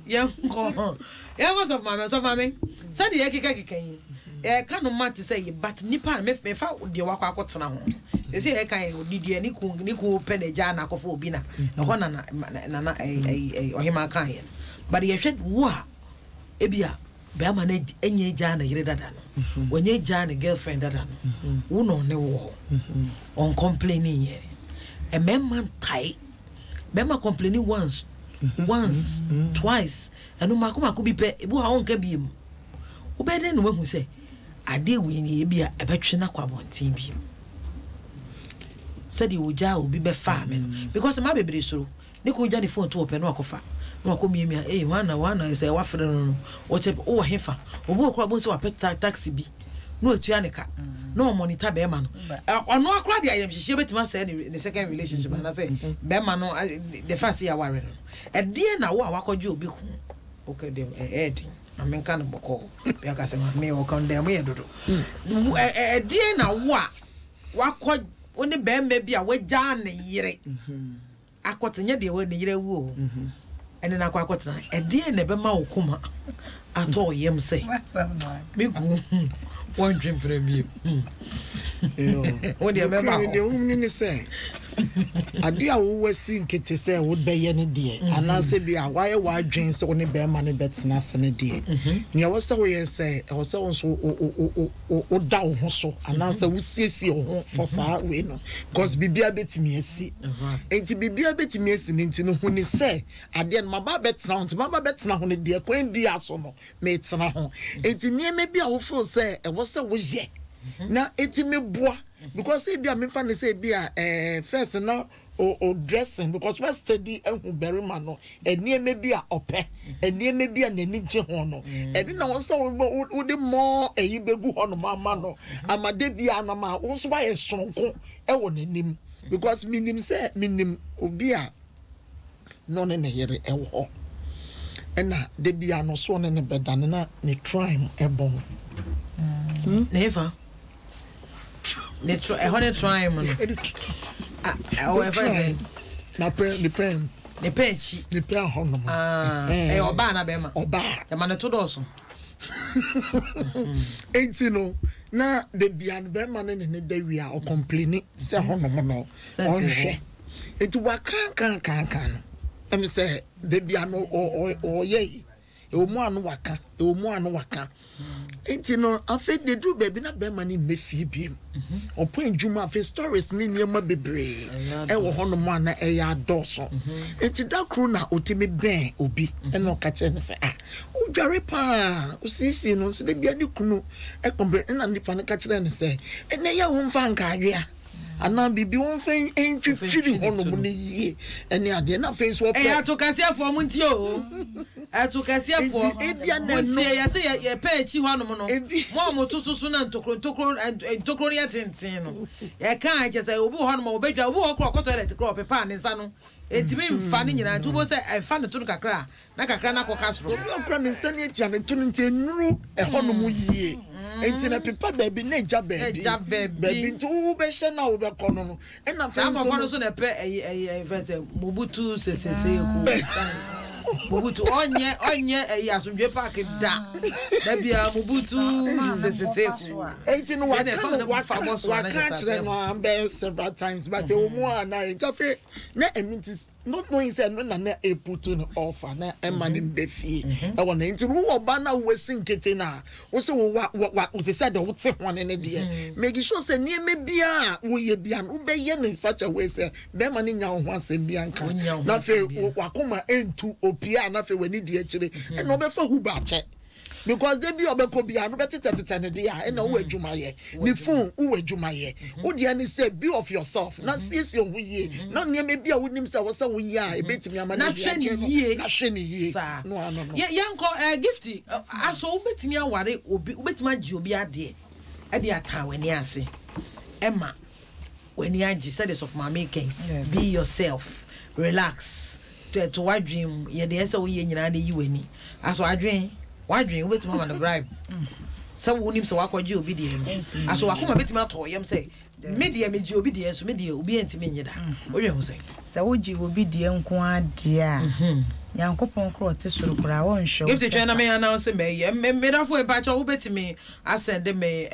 yɛnkɔ yɛnkɔ sɔfo maame sɔfo maame sɛdeɛ yɛkeka keka yi yɛka no ma te sɛ yi but nipa a mefa deɛ wakɔ akɔtena ho no sɛ yɛka yɛ ɔdi deɛ ne kun ne kun pɛ na agya na akɔfa obi na ɛhɔ na na na ɔhema ka yɛ no but yɛhwɛ wo a ebi a bɛrima no ɛnyɛ agya na yere dada no wɔnyɛ agya ne girlfriend dada no wo na ɔne wɔ hɔ ɔncomplaini yɛ mmarima ntae mmarima complaining once once twice ɛno mako mako bi pɛ ebi wɔ hɔ a ɔnka biem wobɛyɛ dɛn na wahu sɛ adeɛ wei ni ebi a ɛbɛtwe no akɔ abɔnten biem sɛdeɛ ogya obi bɛfaa me no because mmaa bebree soro ne kunu gya ne phone to ɔpɛ no akɔfa na wakɔ miamia ee hwan na hwan na sɛ wafrɛ no no wɔkyɛ wowɔ hefa obi wɔ koraa bohu sɛ wapɛ ta taxi bi na watua ne ka na ɔmɔnita bɛrima no ɔno akora de ayamhyehyeɛ bɛtumi asɛe ne ne second relationship anaasɛ bɛrima no the fact sɛ yɛaware no ɛdeɛn na wo a wakɔgye obi ko okay deɛ ɛyɛ den ma menka no bɔkɔɔ bi aka sɛ maame ɔka no dɛn mo yɛ dodo ɛdeɛn na wo a wakɔ wo ne bɛrima bi a wagyaa ne yere akɔtena, nyɛ deɛ ne yere awu o, ɛne no akɔ akɔtena, ɛdeɛn na ɛbɛma wo koma atɔ wo yam sɛ me kunu wɔntwe mpena bio? Wo deɛ mɛba hɔ. Deɛ wohunu ne sɛ adeɛ a wowɔ si nkete sɛ wobɛyɛ no deɛ mhm. anaasɛ bi a woayɛ w'adwene sɛ wo ne bɛrima no bɛtena ase no deɛ mhm. nea ɛwɔ sɛ woyɛ sɛ ɛwɔ sɛ wo nso woda wo ho so anaasɛ wosiesie wo ho for saa wei no because biribiara bɛtumi asi nti biribiara bɛtumi asi no nti no hu ne sɛ adeɛ no maba bɛtena ho nti maba bɛtena ho no deɛ kwan biara so no metena ho nti nneɛma bi a wofeel sɛ ɛwɔ sɛ woyɛ na ɛtumi boa because ebi a mefa ne sɛ ebi a ɛɛ first na o o dressing because wa steady ahu barima no nneɛma bi a ɔpɛ nneɛma bi a n'ani gye ho no ɛno na wɔn sɛ wode more ɛyi bɛgu hɔ nom ama no ama de bi a nam a wɔn nso wayɛ soronko ɛwɔ n'anim because menim sɛ menim obi a na ɔne ne yere ɛwɔ hɔ ɛna de bi a no so ɔne ne bɛda no na ne trime ɛbɔn. Ne fa. Ne tr ɛhɔ ne trime no. Ɛwɔ ɛfɛ sɛ. Na pɛn ne pɛn. Ne pɛn akyi. Ne pɛn hɔ nom. Ɛyɛ ɔbaa na bɛrima. Ɔbaa. Ɛma ne to dɔɔso. Enti no na de bia no bɛrima no ne ne da wie a ɔkɔmpleni sɛ hɔ nom no ɔnhwɛ. Enti wakankankankan no ɛmi sɛ de bia no ɔyɛ yi. Ɛwɔ mu a no waka, ɛwɔ mu a no waka. Nti no afei de duru baabi na bɛrima no mmɛ fie biem. Ɔpɔn adwuma afei stories ne nneɛma bebree ɛwɔ hɔnom a na ɛyɛ adɔɔso. Nti da koro na ɔtumi bɛn obi ɛna ɔka kyerɛ no sɛ ah wodware paa wosiesie no nso da bia ne kunu ɛkɔmpɛ ɛna nipa no ka kyerɛ no sɛ ɛnɛ yɛ wo mfa nkaadwea. anaa biribi wɔmfa ntwitwiri hɔnom no yie ɛne adeɛ na afei nso ɔpɛ. Ɛyɛ ato kɛseɛfoɔ mo ntie oo ɛto kɛseɛfoɔ mo ntie yɛsɛ yɛ yɛpɛ akyi hɔnom no mo a mo to soso na ntokuro ntokuro ntokuro no yɛ tenten no yɛka a kyɛ sɛ obi wɔ hɔnom a ɔbɛdwa obi wɔ hɔ koraa ɔkɔ toilet koraa ɔpepa ne nsa no. Ɛntumi mfa ne nyinaa nti wobɛhu sɛ ɛfa ne to no kakra a na kakra no akɔka soro. Obi a ɔkura ne nsa no atua ne to no nti ɛnnuru ɛhɔnom yie nti na ɛpepa baabi na ɛgya baabi. Ɛgya baabi. Baabi nti wobɛhyɛ no a wobɛkɔ no no ɛna afei Saa nso nkurɔfoɔ no no. nso na ɛpɛ ɛyi ɛyi ɛyi fɛn sɛ Mobutu Sese Seko Mobutu ɔnyɛ ɔnyɛ ɛyi asomdwe park da da biara Mobutu Sese Seko. Enti no Deɛ na waka ɛfa no ne waka fa bɔ so a na waka kyerɛ sɛ akyerɛ asɛm. no a bɛyɛ several times but ɛwɔ mu a na nti afei na ɛno nti not knowing sɛ ɛno na na ɛputu no off a na ɛma no mba fie ɛwɔ no nti no wowɔ ba no a wowasi nkete no a wo sɛ wo wa wa wa te sɛ deɛ wote ho no ne deɛ make sure sɛ nneɛma biara a woyɛ biara no wobɛyɛ no in such a way sɛ bɛrima no nya wo ho asɛm biara nka Wonya wo ho na afei asɛm biara. wakoma ɛntu opie a na afei w'ani di akyire ɛna ɔbɛfa huba akyɛ because de bi a ɔbɛkɔ biara no bɛtetɛtetɛ ne deɛ a ɛna wowɔ adwuma yɛ ne phone wowɔ adwuma yɛ wo deɛ ne sɛ be of yourself na siesie wo ho yie na nneɛma bi a wonim sɛ wɔ sɛ woyɛ a ɛbɛtumi ama no Na adi hwɛ ne akyɛ no yie. na hwɛ ne yie Saa. no ano no Yɛ yɛnkɔ ɛɛ Gifty aso wobɛtumi aware obi wobɛtumi agye obi adeɛ ɛde atan w'ani ase ɛma w'ani agye sɛdeɛ sɔfo maame kɛn be yourself relax to to w'adwene mu yɛ deɛ ɛsɛ woyɛ nyinaa na eyi w'ani aso adwene w'adwene wobɛtumi ama no bribe sɛ wonim sɛ wakɔgye obi deɛ no aso wakoma bɛtumi atɔ yam sɛ me deɛ megye obi deɛ so me deɛ obi antumi nye da wodwen ho sɛ Sɛ wogye obi deɛ nko ara deɛ a, Nyankopɔn koraa a ɔte soro koraa ɔnhwɛ wo Gifty sɛ twɛn na fa. me announce me yi. Me medafo mpakyɛ wobɛtumi asend me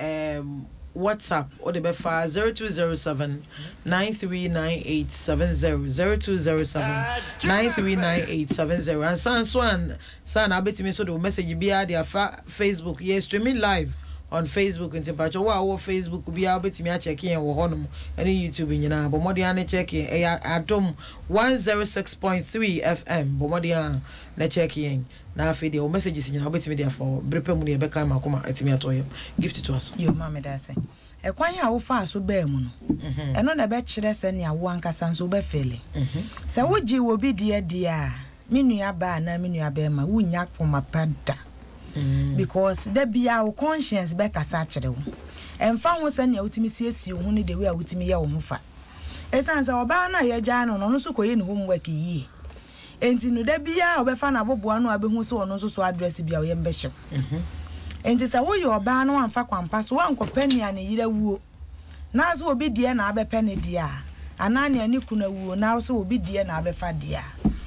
WhatsApp wode bɛfa 0207 939870 0207 939870 ansa nso an saa na wobɛtumi nso de wo message biara de afa Facebook yɛ streaming live on Facebook nti mpakyɛ wo a wowɔ Facebook biara wobɛtumi akyɛke yɛn wɔ hɔnom ɛne YouTube nyinaa bɔ mmɔden a ne check yɛn ɛyɛ Adom 106.3 FM bɔ mmɔden a na check yɛn na afei deɛ wo messages nyinaa wobɛtumi de afa hɔ bere pɛ mu no yɛbɛka ma akoma atumi atɔ yam Gift toa so. Yo, ma meda ase. Ɛkwan a wofaa so baa mu no, ɛno na ɛbɛkyerɛ sɛnea wo ankasa nso wobɛfeele. Sɛ wogyee obi deɛ deɛ a, me nua baa anaa me nua barima, wunnya koma pa da. Because da biara wo conscience bɛkasa akyerɛ wo. Ɛmfa ho sɛnea wotumi siesie wo ho ne the way a wotumi yɛ wo ho fa. Esiane sɛ ɔbaa no a yɛagyaa no no, ɔno nso kɔyɛ ne homework yie. Enti no, da biara a ɔbɛfa n'aboboa ano a abehu sɛ ɔno nso so address bi a ɔyam bɛhye wo. Enti sɛ woyɛ ɔbaa na woamfa kwampa so, woankɔpɛ nea ne yere awuo, na sɛ obi deɛ na abɛpɛ ne deɛ a, anaa nea ne kunu awuo, na sɛ obi deɛ na abɛfa deɛ a,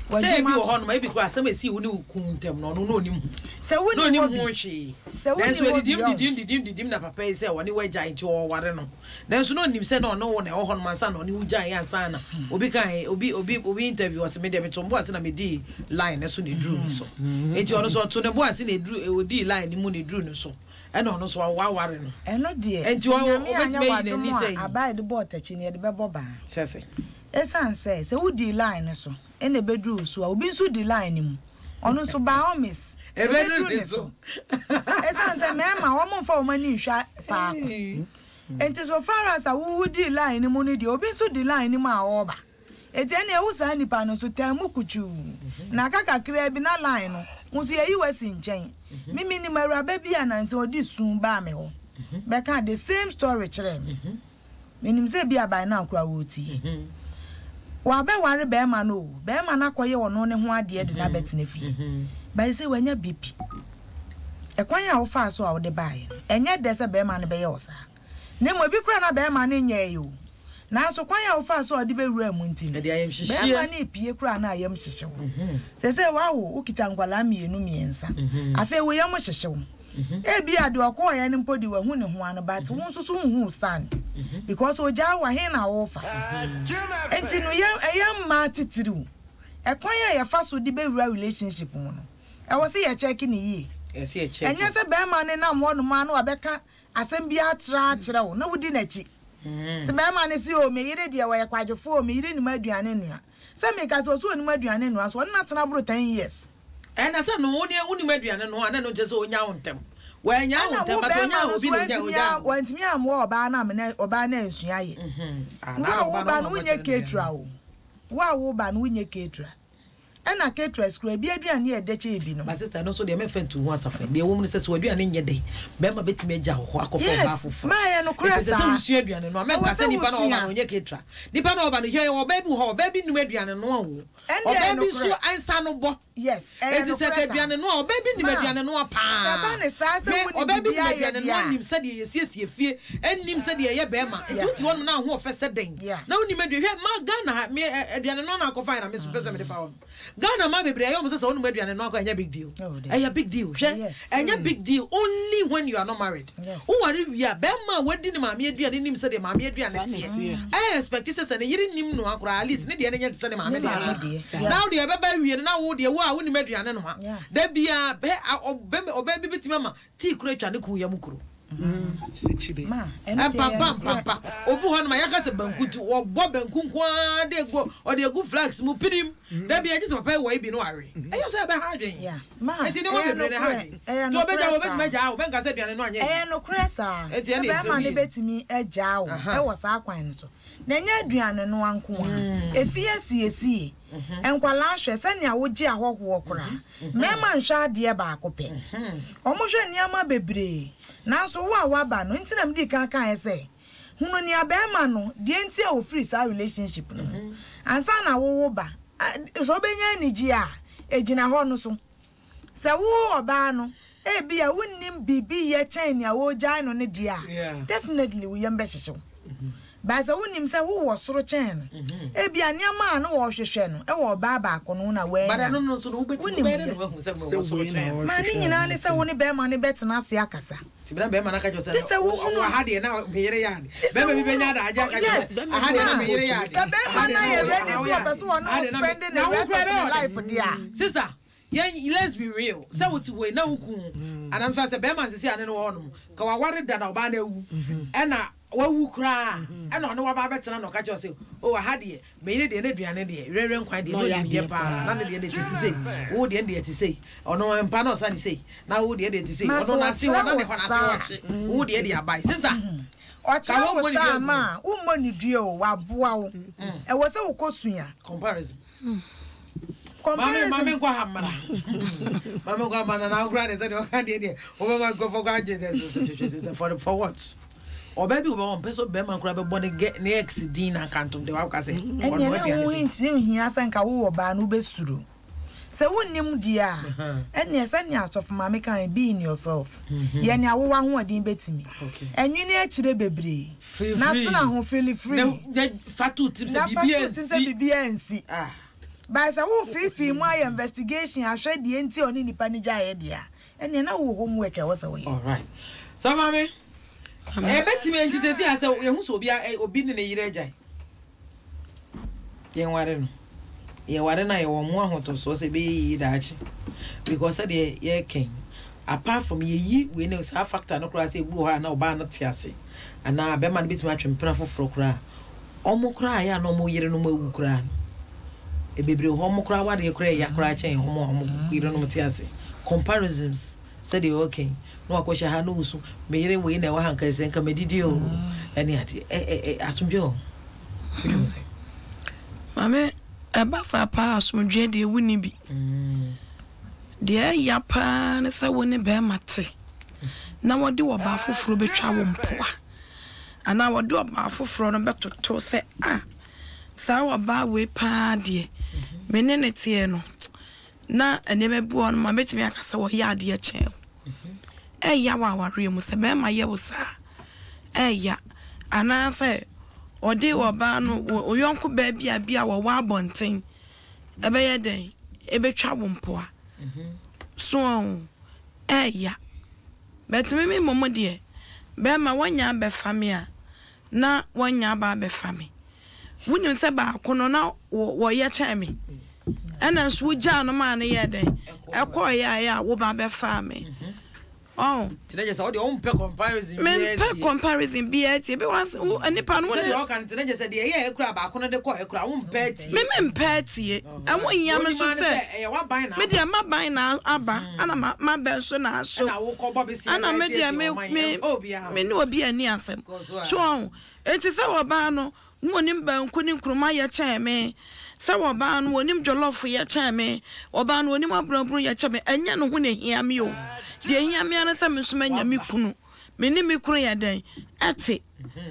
Sɛ ebi w'adwuma wɔ so. hɔnom a, ebi koraa asɛm a esii wo ne wo kunu ntam no, ɔno na onim ho. Sɛ Na wonni onim hɔ bi, ho hwee. sɛ wonni Nanso hɔ bi edidim ɔn. didim didim didim na papa yi sɛ ɔne wo agyae nti ɔreware no. Nanso na onim sɛ na ɔne wo na ɛwɔ hɔnom ansa na ɔne wo gyae ansa na obi kae obi obi obi interview ɔse me deɛ meto me bo ase na medii line no so na eduruu me so. Enti ɔno nso ɔto ne bo ase na eduru odii line no mu na eduruu ne so ɛna ɔno nso waware no. Ɛno deɛ, Enti sɛ ɔ Nyame anyɛ obetumi ayi n'ani w'adom sɛ a, yi. aba a yɛde bɔ ɔtakyi no, yɛde bɛbɔ baa. Sɛ sɛ. Esiane sɛ, sɛ wodii line no so na ebeduru wo so a, obi nso di line no mu, ɔno nso by all means, Ebeduru ebeduru ne ne so. so. Esiane sɛ mmarima, wɔmfa wɔn ani nhwɛ faako. Enti so far as a wo wodii line no mu no deɛ, obi nso di line no mu a ɔreba. Enti ɛnneɛ wo saa nipa no nso, taa mu kutuu. Na aka kakraa bi na line no, wo nso yɛayi wo asi nkyɛn. Me menim awuraba bi a nansa ɔde su baa me hɔ bɛkaa the same story kyerɛɛ me. Menim sɛ ebia by now koraa ɔretie. Wabɛware barima no o, barima no akɔyɛ ɔno ne ho adeɛ de no abɛtena fie. But seesei wanya BP. Ɛkwan a wofaa so a wode baeɛ no, ɛnyɛ dɛ sɛ barima no bɛyɛ wo saa. Na mmom ebi koraa na barima no nyɛe o. Nanso kwan a wofaa so a wode bɛwuraa mu nti no, Ɛde ayamhyehyeɛ. barima no repue koraa na ayam hyehye wo. Seesei woawo, wokita nkwadaa mmienu, mmiɛnsa. Afei wo yam hyehye wo. Ebia deɛ ɔkɔɔeɛ no mpo de wahu ne ho ano but wo nso so wonhu wo stand because ogyaa wo a he na worefa? Nti no yɛ ɛyɛ mmaa titiriw ɛkwan a yɛfa so de bɛwura relationship mu no ɛwɔ sɛ yɛ check no yie. Ɛnyɛ sɛ bɛrima no nam hɔnom a na wabɛka asɛm bi atra akyerɛ wo na wodi n'akyi. Sɛ bɛrima no se o me yere deɛ ɔyɛ kwadwofoɔ o me yere nim aduane noa. Sɛ meka sɛ ɔse ɔnim aduane noa nso ɔne no atena boro ten years. Ɛna sɛ no wo ne wonim aduane noa a na ɛno nkyerɛ sɛ ɔnyaa wo ntɛm. Wannya wo Ɛna ntɛm wo but bɛrima ɔnyaa no obi nso na ɔgyaa wantumi ɔgyaa wo. wantumi ammoa ɔbaa no amena ɔbaa no ansua yɛ. Ah Wo na a ɔba wo no ba no ɔna wonyɛ ɔbɔkyerɛ no aduane. caterer o. Wo a wo ba no wonyɛ caterer. Ɛna caterers koraa, ebi aduane yɛ dɛ kyɛn ebinom. But sister, ɛno nso deɛ mɛmfa ntu ho asafo. Deɛ ɛwɔ mu ne sɛ, sɛ w'aduane nyɛ dɛ, bɛrima bɛtumi agya wo hɔ akɔfa ɔbaa Yes, foforɔ. maa ɛyɛ nokorɛ Enti ɛsɛ sɛ saa. wosua aduane noa. Ɛwɔ Mɛnka sɛ sɛ nipa no a ɔba wosua. no ɔnyɛ caterer. Nipa no a ɔba no, hwɛ yɛwɔ ɔbaa bi wɔ hɔ a, ɔbaa bi nnim aduane noa o. Ɛnde ɛyɛ Ɔbaa bi nso nokorɛ. nsa no bɔ. Yes, ɛyɛ Enti sɛ nokorɛ ɛka saa. aduane noa a, ɔbaa bi nim Ma, aduane noa sɛ paa. ɛba ne saa sɛ Hwɛ, wonim ɔbaa bi nim biribiara yɛ aduane deɛ noa, a. nim sɛdeɛ yɛsiesie fie, nim sɛdeɛ yɛyɛ bɛrima. Enti Yeah. wote hɔnom na wo ho ɔfɛ sɛ dɛn, Yeah. na wonim aduane. Hwɛ, ma Ghana ha, me ɛ, aduane noa na akɔfaeɛ na me nso pɛ sɛ mede fa hɔ no. Ghana mmaa bebree, ɛyɛ wɔn sɛ sɛ wonom aduane noa koraa ɛnyɛ big deal. Oh, dear. Ɛyɛ big deal. Hwɛ, Yes. ɛnyɛ big deal only when you are not married. Yes. Woware wie a, bɛrima a wadi ne maame aduane nim sɛdeɛ maame aduane Saa na teɛ. ɛteɛ. Ɛyɛ expect sɛ sɛ ne yere nim noa koraa, at least ne deɛ no nyɛ te sɛ ne maame Ne deɛ maame no. deɛ. Saa. Yeah. Na wo deɛ ɛbɛba awie no, na wo deɛ wo a wonim aduane noa. Yeah. Da biara, bɛ, a, ɔbɛ, ɔbaa bi bɛtumi ama tii koro atwa ne kunu yam kuro. Sɛkyire. Ma, ɛno deɛ ɛyɛ Mpampa nokorɛ. mpampa. Obi hɔ nom a yɛka sɛ banku nti wɔbɔ banku nko ara de gu ɔde agu flask mu pirim. Da biara gye sɛ papa yi wɔ yi bi na wawe. Ɛyɛ sɛ ɛbɛha adwene. Yeah. Ma, Enti nneɛma ɛyɛ bebree na ɛha nokorɛ. adwene. Ɛyɛ Nti ɔbɛgya nokorɛ wo, ɔbɛtumi saa. agyaa wo, ɔbɛnka sɛ aduane no anyɛ Ɛyɛ yie. nokorɛ saa. Enti Sɛ ɛnna ɛsɛ bɛrima no wie. bɛtumi agyaa wo Aha. wɔ saa kwan no so. Na ɛnyɛ aduane noa nko ara. Efie asiesie, nkwadaa hwɛ, sɛnea wogye ahɔhoɔ koraa. Mmarima nhwɛ adeɛ baako pɛ. Wɔhwɛ nneɛma bebree. Nanso wo a woaba no, nti na medii kan kaeɛ sɛ, hunu nea barima no, deɛ nti a ɔfiri saa relationship no mu. Ansa na wo wo ba, sɛ wobɛnya anigyeɛ a, ɛgyina hɔ no so. Sɛ wo ɔbaa no, ebia wonnim biribi yɛ kyɛn nea ɔregyae no no deɛ a, definitely wo yam bɛhyehye wo. But sɛ wonim sɛ wowɔ soro kyɛn no, ebia nneɛma a na ɔrehwehwɛ no wɔ ɔbaa baako no ho na But woannya ɛno no, no nso no, wobɛtumi, wonim wobɛyɛ dɛn na yɛ. woahu sɛ Sɛ mewɔ soro wei na kyɛn no? Ma ne ɔrehwehwɛ nyinaa ne anaa sɛ wo ne bɛrima no bɛtena ase akasa. Nti bena bɛrima no aka kyerɛ wo sɛ, Gye sɛ wo, wohunu wo, aha deɛ na me yere yɛ ade. Gye sɛ Bɛrima bi wohunu bɛnya adagye aka kyerɛ wo yes, sɛ, aha deɛ na ma me yere yɛ ade. sɛ Aha bɛrima deɛ no na ayɛ woyɛ, ready aha sɛ woyɛ ɔpɛ ade. sɛ ɔne Aha wo deɛ na me, spend ne na wo rest koraa of ne ɛbɛyɛ wo dɛ. life deɛ a. Sister, yɛn, let's be real, sɛ wote hɔ yi na wo kun, anaa mfa sɛ bɛrima nsisi a ne ne wɔ hɔnom, ka waware da na ɔbaa no awu, ɛna wawu koraa, ɛna ɔne waba abɛtena na ɔka kyerɛ wo sɛ, oh, aha deɛ, me yere deɛ n'aduane deɛ, werɛwerɛ nkwan deɛ, Na na ɔyɛ ɔnim yɛ adeɛ paa, paa. na ne deɛ no ɛte sei, wo deɛ no deɛ ɛte sei, ɔno mpa na ɔsa ne sei, na wo deɛ deɛ ɛte sei, Ma ɔno sɛ n'ase hɔ ɔkyerɛ na wo ne hɔ n'ase saa hɔ kye, wo deɛ deɛ abae. Sister, ka Ɔkyerɛ wo wommɔ ne saa dua gu ma no. a, wommɔ ne dua o, waboa wo. Ɛwɔ sɛ wokɔsua. Comparison. Maame maame Comparison. nkɔ ha mmara. Maame nkɔ ha mmara na akora de sɛ deɛ ɔka deɛ deɛ wobɛma nkurɔfoɔ kɔ adwene sɛ so so so so for for what? Ɔbaa bi wɔ hɔ ɔmpɛ sɛ bɛrima koraa bɛbɔ ne gɛ ne ex din na nkantom deɛ waka sɛ Ɛnneɛ ɔno na aduane wo sɛ. nti nhia sɛ nka wowɔ baa no wobɛsuro. Sɛ wonnim deɛ a, ɛnneɛ sɛnea Asɔfo Maame kae, be in yourself. Yɛ nea wo w'ahoɔden bɛtumi. Okay. Ɛnwene akyire bebree. Feel Na free. tena ho, feel free. Na na fa to tirim sɛ Na fa biribi to tirim sɛ ansi. biribi ansi. Ah. But sɛ wofeefee mu ayɛ investigation ahwɛ deɛ nti a ɔne nipa no gyaeɛ deɛ a, ɛnneɛ na wowɔ homework a ɛwɔ sɛ woyɛ. All right. So maame, ɛbɛtumi nti sɛ si a sɛ yɛhu sɛ obi a obi ne ne yere agyae. Yɛnware no. Yɛware no a yɛwɔ mo ahotɔsoɔ sɛ ɛbɛyɛ yie daakye. Because sɛdeɛ yɛreka yi, apart from yɛyi wei no saa factor no koraa sɛ ebi wɔ hɔ a na ɔbaa no te ase anaa bɛrima no bɛtumi atwe mpena foforɔ koraa a, wɔn koraa a ɛyɛ a na wɔn yerenom awu koraa no, bebree wɔ hɔ wɔn koraa awareɛ koraa ɛya koraa kyɛn wɔn a wɔn yerenom te ase. Comparisons. Sɛdeɛ ɔreka yi, na wakɔhyɛ ha na ɔresu, me yere wei na ɛwɔ ha nka ɛsɛ nka madidi o, ɛne adeɛ. Ɛ ɛ ɛ asomdwoeɛ wɔ hɔ? Wodwen ho sɛn? Maame, ɛba saa paa a, asomdwoeɛ deɛ wonni bi. Deɛ ɛya paa ne sɛ wo ne barima te na wɔde ɔbaa foforɔ bɛtwa wo mpoa anaa wɔde ɔbaa foforɔ no bɛtoto sɛ ah saa ɔbaa wei paa deɛ me ne no teɛ no Na nneɛma bi wɔ hɔ nom a mɛtumi aka sɛ wɔyɛ adeɛ kyɛn wo. Ɛya wɔ awareɛ mu sɛ bɛrima yɛ wo saa a, ɛya. Anaasɛ ɔde ɔbaa no, wo yɔnko baa bi a bi a wɔwɔ abɔnten ɛbɛyɛ dɛn ɛbɛtwa wo mpoa. So ɔho, ɛya. But me me mmom deɛ, bɛrima woanya abɛfa me a, na woanya aba abɛfa me. Wonim sɛ baako no na wɔyɛ kyɛn me, ɛna nso wogyaa no maa no yɛɛ dɛn? Ɛkɔeɛ a ɛyɛ a woba bɛfaa me. Ɔho. Nti na kyerɛ sɛ wodeɛ wompɛ comparison biara tie. Mempɛ comparison biara tie. Because wo nipa no wo ne. Sɛdeɛ ɔka no nti na kyerɛ sɛ deɛ ɛyɛ ɛkura baako no de kɔ ɛkura wompɛ tie. Me mempɛ tie. Ɛho nhia me nso sɛ. Ɛyɛ w'aban na aba. Me deɛ m'aban na aba ɛna m'abɛ nso na aso. Ɛna wokɔ bɔ besia Ɛna me deɛ me me me ne obi ani asɛm. So ɔho. Enti sɛ ɔbaa no na onim banku ne nkruma yɛ kyɛn me. Sɛ ɔbaa no ɔnim jollof yɛ kyɛn me, ɔbaa no ɔnim abunabunu yɛ kyɛn me, ɛnyɛ ne ho na ɛhia me o. Deɛ ɛhia me ara ne sɛ me nso manya me kunu. Me ne me kunu yɛ dɛn? Ɛte.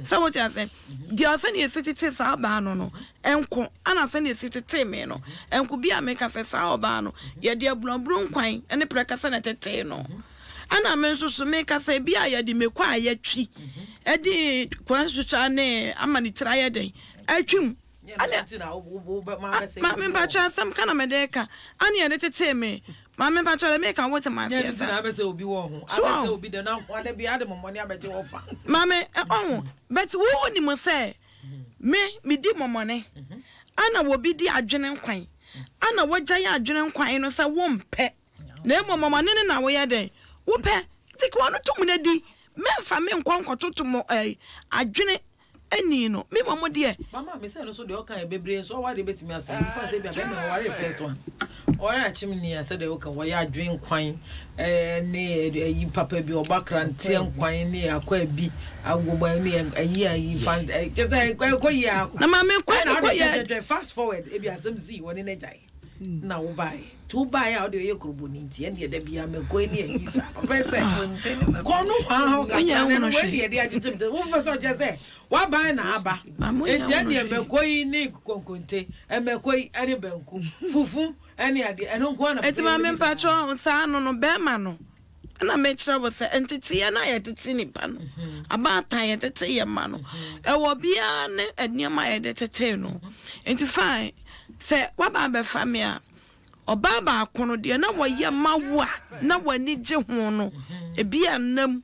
Sɛ wote ase? Deɛ sɛdeɛ ɛsi tete saa baa no no nko, ɛna sɛdeɛ ɛsi tetee me no nko. Bi a meka sɛ saa ɔbaa no, yɛde abunabunu nkwan ne prɛkɛsɛ na ɛtetee no. Ɛna me nso so meka sɛ bi a yɛde mako a yɛatwi de kwansusa ne ama ne tiri ayɛ dɛn? Atwim. Ɛne maame mpakyɛ asɛm ka na mede reka ɛne yɛde tetee me maame mpakyɛ deɛ meka wote ma aseɛ sa so ɔho maame ɔho but wo wonim sɛ me medi mɔmɔne ana wɔbi di adwene nkwan ana wɔgya yɛ adwene nkwan no sɛ wompɛ na mmom mɔmɔne no na woyɛ dɛn wopɛ nti ka wɔno tom no di mɛmfa me nkɔ nkɔtoto mɔ ɛɛ adwene Ɛnii no, me mmom deɛ. Mama me sɛ no so deɛ ɔka yɛ bebree nso ɔware bɛtumi asɛe mefa sɛ bia bɛma ɔware first one ɔware akyem ni a sɛdeɛ woka wɔyɛ adwen kwan ne ayi papa bi ɔba kranteɛ nkwan ne akɔ abi agoma ne ayi ayi fan kyɛ sɛ ɛkɔ yi a Na maame kwan ɛna no ɔde kɔ yɛ twɛtwɛtwɛ fast forward ebi asɛm sii wɔne n'agyae na wo baeɛ nti wo baeɛ a wode ɔyɛ kurobɔni nti ɛndeɛ da biara mɛkɔ ani ayi sa ɔpɛ sɛ kɔ no hwaa hɔ kakra na ɛno wei deɛ ɛde agyegye me wopɛ sɛ ɔkyerɛ sɛ waban na aba nti ɛndeɛ mɛkɔ yi ne konkonte mɛkɔ yi ɛne banku fufu ɛne adeɛ ɛno nko ara na Eti maame mpakyɛ saa no no bɛrima no Ɛna mekyerɛ wo sɛ nteteeɛ no a yɛtete nipa no, abaatan yɛtete yɛn mma no, ɛwɔ biara ne nneɛma a yɛde tetee no. Nti fine, sɛ woaba abɛfa me a, ɔbaa baako no deɛ na wɔyɛ ma wo a na w'ani gye ho no, ebi a nna mu,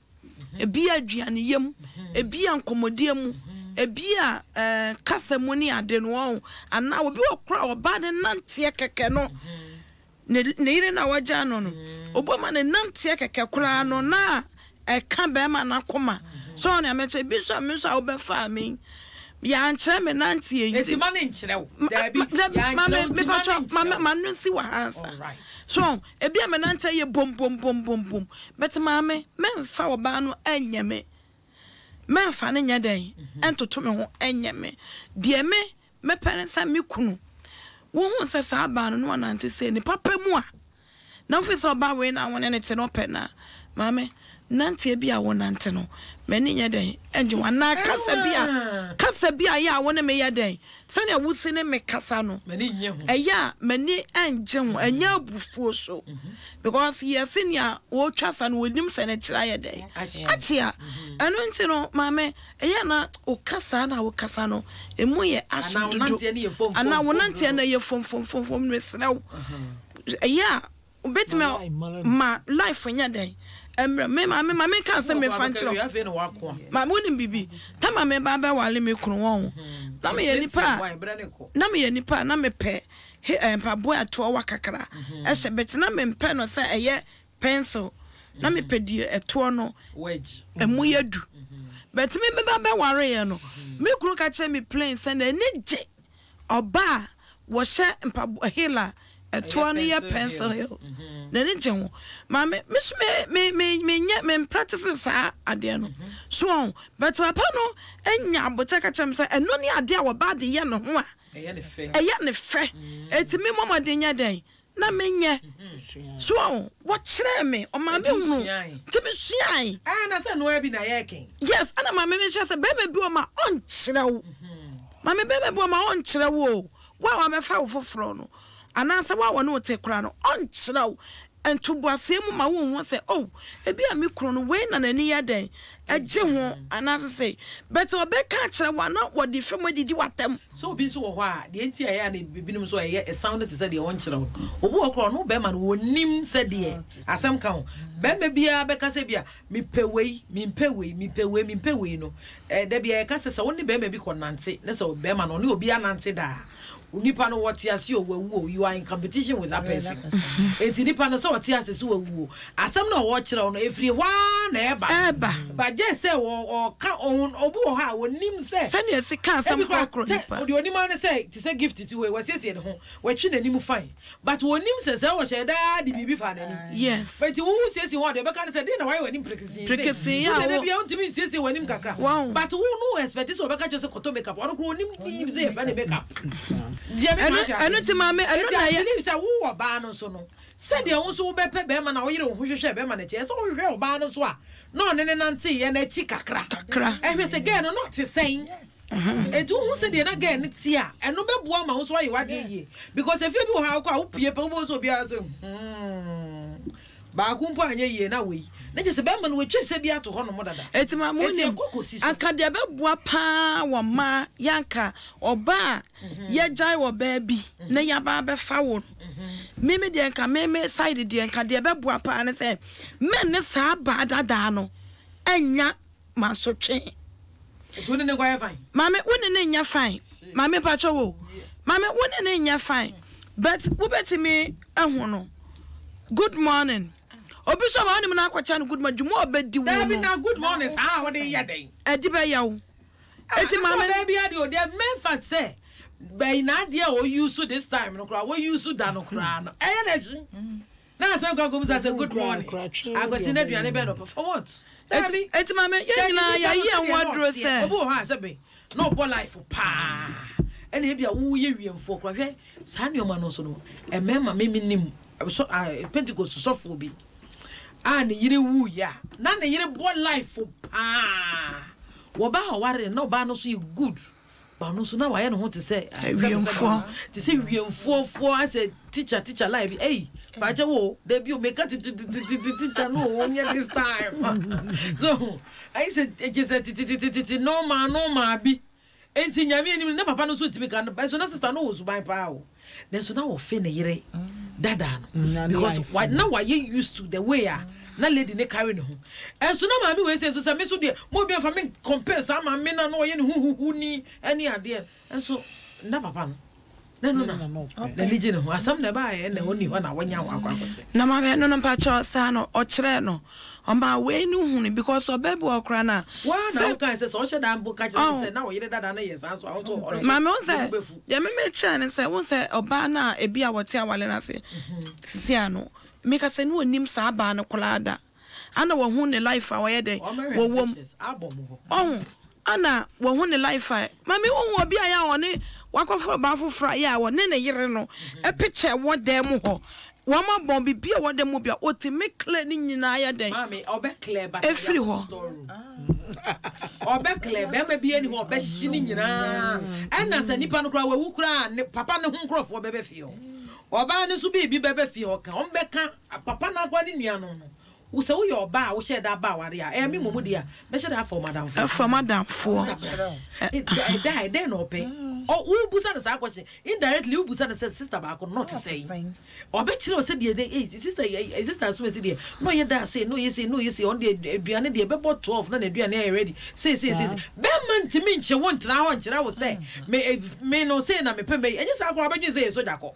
ebi a aduaneyɛ mu, ebi a nkɔmmɔdie mu, ebi a ɛɛ kasa mu ne ade no wɔn, anaa obi wɔ koraa ɔbaa ne nanteɛ kɛkɛ no. Ne ne yere no a wagyaa no no, obu ma ne nanteɛ kɛkɛ koraa no na ɛka bɛrima no akoma. So ɔne amɛkyɛ ebi nso a me nso a wobɛfaa me yi, yɛankyerɛ me nanteɛ yi nti. ma ne nkyerɛ wo. Daabi, yɛankyerɛ wo nti ma ne nkyerɛ wo. Ma no nsi wɔ ha ansa. So ebi a me nanteɛ yɛ bom bom bom bom bom, but maame mɛmfa ɔbaa no ɛnyɛ me. Mɛmfa no nyɛ dɛn ɛntoto me ho ɛnyɛ me. Deɛ me Mepɛ ne sɛ me kunu. Wohuu sɛ saa baa no na wanante sei ne papa mu a, na wofii sɛ ɔbaa wei na wo ne no te na ɔpɛ no a, maame, nanteɛ bi a wonante no, m'ani nyɛ dɛn ɛngye ho anaa kasa bi a, kasa bi a ɛyɛ a wo ne me yɛ dɛn, sɛnea wosi ne me kasa no, ɛyɛ a m'ani ɛngye ho, ɛnyɛ abufuo so, because yɛse nea ɔretwa sa no ɔnim sɛ ne kyerɛ ayɛ dɛn, akyea. Ɛno nti no, maame, Ɛyɛ a na wo kasa no a wokasa no, emu yɛ ahye dodo. Anaa wo nanteɛ no yɛ fomfomfomfom. Mesrɛ wo, ɛyɛ a wobɛtumi ma life nyɛ dɛn mmerɛ. Me maame ma menka asɛm mefa nkyerɛ wo. Maame wonim biribi, tama meba abɛwale me kunu wɔn ho. Na meyɛ nipa a, na meyɛ nipa a na mepɛ mpaboa a ɛtoɔ wa kakra ɛhyɛ but na mempɛ no sɛ ɛyɛ pencil na mepɛ deɛ ɛtoɔ no ɛmu yɛ du but me meba bɛwareɛ no me kunu ka kyerɛ me plain sɛ n'ani gye ɔba a wɔhyɛ mpaboa heel a ɛtoɔ no yɛ pencil heel n'ani gye ho maame me so me me me menyɛ me practice saa adeɛ no so ɔn but papa no anya abotɛ ka kyerɛ me sɛ ɛno ne adeɛ a wɔba de yɛ ne ho a ɛyɛ ne fɛ eti me mmɔmɔden nyɛ dɛn na menyɛ. So wahu? Wɔkyerɛɛ me, ɔmaa me hunu, nti mesuae. Ɛɛ, na sɛ noa bi na yɛreken. Yes, ɛna maame me kyerɛ sɛ bɛrima bi wɔ ma ɔnkyerɛ wo. Maame bɛrima bi wɔ ma ɔnkyerɛ wo o. Wo a wabɛfa wo foforɔ no, anaasɛ wo a wɔne wo te koraa no, ɔnkyerɛ wo. Ntoboaseɛ mu ma wonhu sɛ, oh, ebi a me kunu no, wei na n'ani yɛ dɛn, ɛgye ho, anaasɛ sei. But ɔbɛka akyerɛ wo a, na wɔde fam adidi w'atɛm. Sɛ obi nso wɔ hɔ a, deɛ nti a ɛyɛ a na ebinom nso ɛyɛ ɛsan no te sɛ deɛ ɔnkyerɛ wo. Obi wɔ hɔ koraa ɔno bɛrima no ɔnnim sɛdeɛ asɛm ka ho. Bɛrima biara bɛka sɛ ebia mepɛ wei, mempɛ wei, mepɛ wei, mempɛ wei no, eh, da biara yɛka sɛ sɛ wo ne bɛrima bi kɔnante na sɛ bɛrima no ɔne obi anante da a, Onipa no wɔte ase o wawu o you are in competition with that person enti nipa no sɛ ɔte ase sɛ wawu o asɛm no a ɔkyerɛ wo no ɛfiri hɔ ara na ɛba ɛba but gye sɛ ɔka obi wɔ hɔ a ɔnim sɛ sɛnea ɛsi ka asɛm ebi koraa korɔkorɔ sɛ nipa deɛ ɔnim ara ne sɛ te sɛ gift ti hɔ yi wasiesie ne ho watwi n'anim fine But wɔnim sɛ sɛ wɔhyɛ daa de biribi fa n'anim. Yes. But wo wo siesie ho a deɛ ɔbɛka ne sɛ deɛ na wayɛ w'anim prekesee sei. Prekesee a Wo deɛ wo. bia wontumi nsiesie w'anim kakra. Wahu. But wo no expect sɛ ɔbɛka kyerɛ sɛ kɔtɔ makeup. Ɔno koraa ɔnim din sɛ yɛfrɛ no makeup. Deɛ me Ɛno ka ate aseɛ. ɛno nti maame ɛno Enti na I ɛyɛ. believe sɛ wo ɔbaa no nso no, sɛdeɛ wo nso wobɛpɛ bɛrima no a woyere wo ho hwehwɛ bɛrima no akyi, ɛsɛ sɛ wohwehwɛ ɔbaa no nso a na ɔne no nanteeɛ no akyi kakra. Kakra. Ɛhwɛ sɛ girl no na ɔte sɛn. Enti wohu sɛdeɛ na girl no te a, ɛno bɛboa ma wo nso woayɛ w'adeɛ yie. Because efie bi wɔ hɔ a wokɔ a wopue pɛ wobɛhu sɛ obiara sɛ hmm. Baako mpo anyɛ yie na wei na kyerɛ sɛ bɛrima no watwa sɛ bi ato hɔ nom dada. Enti ma mo Enti nim, ɛkɔ kɔsi so. anka deɛ ɛbɛboa paa wɔ mmaa yɛ anka ɔbaa a yɛgyae ɔbaa bi na yɛaba abɛfa wo no, me me deɛ nka me me side deɛ nka deɛ ɛbɛboa paa ne sɛ me ne saa baa dadaa no nnya Masotwe. Nti wo ne no nkɔyɛ fine? Maame wo ne no nyɛ fine. Maame mpakyɛw o. Maame wo ne no nyɛ fine but wobɛtumi ahu no good morning. Obi so ma wonim no akɔkyɛ no good morning dwuma a ɔbɛdi wo Daabi no. na good morning saa a wode yɛ dɛn? Ɛde bɛyɛ wo. Eti Ah, maame. Ɔbaa bi adeɛ o deɛ mɛnfa sɛ bɛyi n'adeɛ a ɔuse this time no koraa wɔuse da no koraa no ɛyɛ n'akyi. Na asɛm kɔ akɔbisa sɛ good morning akwasi na aduane bɛn na ɔpɛ for what? Daabi. Eti maame yɛn nyinaa yɛayi yɛn ho aduro sɛ. Obi wɔ hɔ a sɛbe na ɔbɔ life paa ɛna ebi a woyɛ wiemfoɔ koraa hwɛ saa nneɛma no nso no mmarima me menim sɔ Pentecost sɔfoɔ bi a ne yere wuiɛ a na ne yere bɔ life paa wɔbaa ɔware na ɔbaa no nso yɛ good. Ba ɔno nso na wayɛ ne ho te sɛ Wiemfoɔ. te sɛ wiemfoɔ foɔ asɛ teacher teacher line bi ei paakyɛ wo dabi o meka tititititi teacher no o nyɛ this time so ayi sɛ ekye sɛ tititititi normal normal bi enti nyame anim na papa no nso ntumi ka no nso na sister no wɔ suban paa o nanso na wɔfe ne yere dada no because wa na wayɛ used to the way a na lady ne carry ne ho ɛnso na maame wei sɛ nso sɛ me so deɛ mo obi anfa me compare saa maame na na ɔyɛ ne ho huhu ni ɛne adeɛ ɛnso na papa no na ɛno na n'ani gye ne ho asɛm na ɛbaayɛ na ɔni hɔ na wɔnya ho akɔ akɔte. Na maame ɛno no mpakyɛw saa no ɔkyerɛɛ no ɔmaa wei no hunu because ɔbɛ bi wɔ koraa na. Waa na wokae sɛ sɛ ɔhyɛ da mpo ka kyerɛ no sɛ na ɔyere dada no yɛ saa nso a wo nso ɔno nso Maame wo sɛ ne bo bɛfu. deɛ me mekyerɛ ne sɛ wo sɛ ɔbaa no a ebi a wɔte awale no ase sisi ano meka sɛ ne ɔnim saa baa no koraa da ana wahu ne life a ɔyɛ dɛ Ɔmɛhwɛ wɔwɔ mu pictures album hɔ. ɔho ana wahu ne life a maame wohu obi a yɛ a ɔne wakɔfa ɔbaa foforɔ a yɛ a ɔne ne yere no picture wɔ dan mu hɔ wɔn abɔn biribi a ɛwɔ dan mu bi a ɔtumi clear ne nyinaa yɛ dɛn Maame ɔbɛ clear but ɛfiri hɔ. store room ɔbɛ clear bɛrima bi ani hɔ ɔbɛ hye ne nyinaa ɛna sɛ nipa no koraa wawu koraa ne papa ne ho nkorɔfoɔ bɛbɛ fie hɔ ɔbaa no nso biribi bɛbɛ fie hɔ ka wɔn bɛka papa no akora ne nuanom no wo sɛ woyɛ ɔbaa a wohyɛ da ba aware a ɛyɛ me mmom deɛ a mɛhyɛ da afa ɔmo adamfoɔ Ɛfa ɔmo adamfoɔ. Sister bra ɛda a ɛdɛn na ɔpɛ ɔ wobusa no saa question indirectly wobusa no sɛ sister baako no na ɔte sɛn Ɔbɛkyerɛ wo sɛdeɛ ɛdɛ ei sister yi ei sister asomasi deɛ na ɔyɛ daa sei na ɔyɛ sei na ɔyɛ sei ɔno deɛ aduane deɛ ɛbɛbɔ 12 na n'aduane ayɛ ready sei sei sei sei bɛrima ntumi nkye wo ntena hɔ nkyerɛ wo sɛ me eh, me no sei na mepɛ mɛyi ɛnyɛ saa koraa wobɛdwene sɛ yɛ sogya kɔ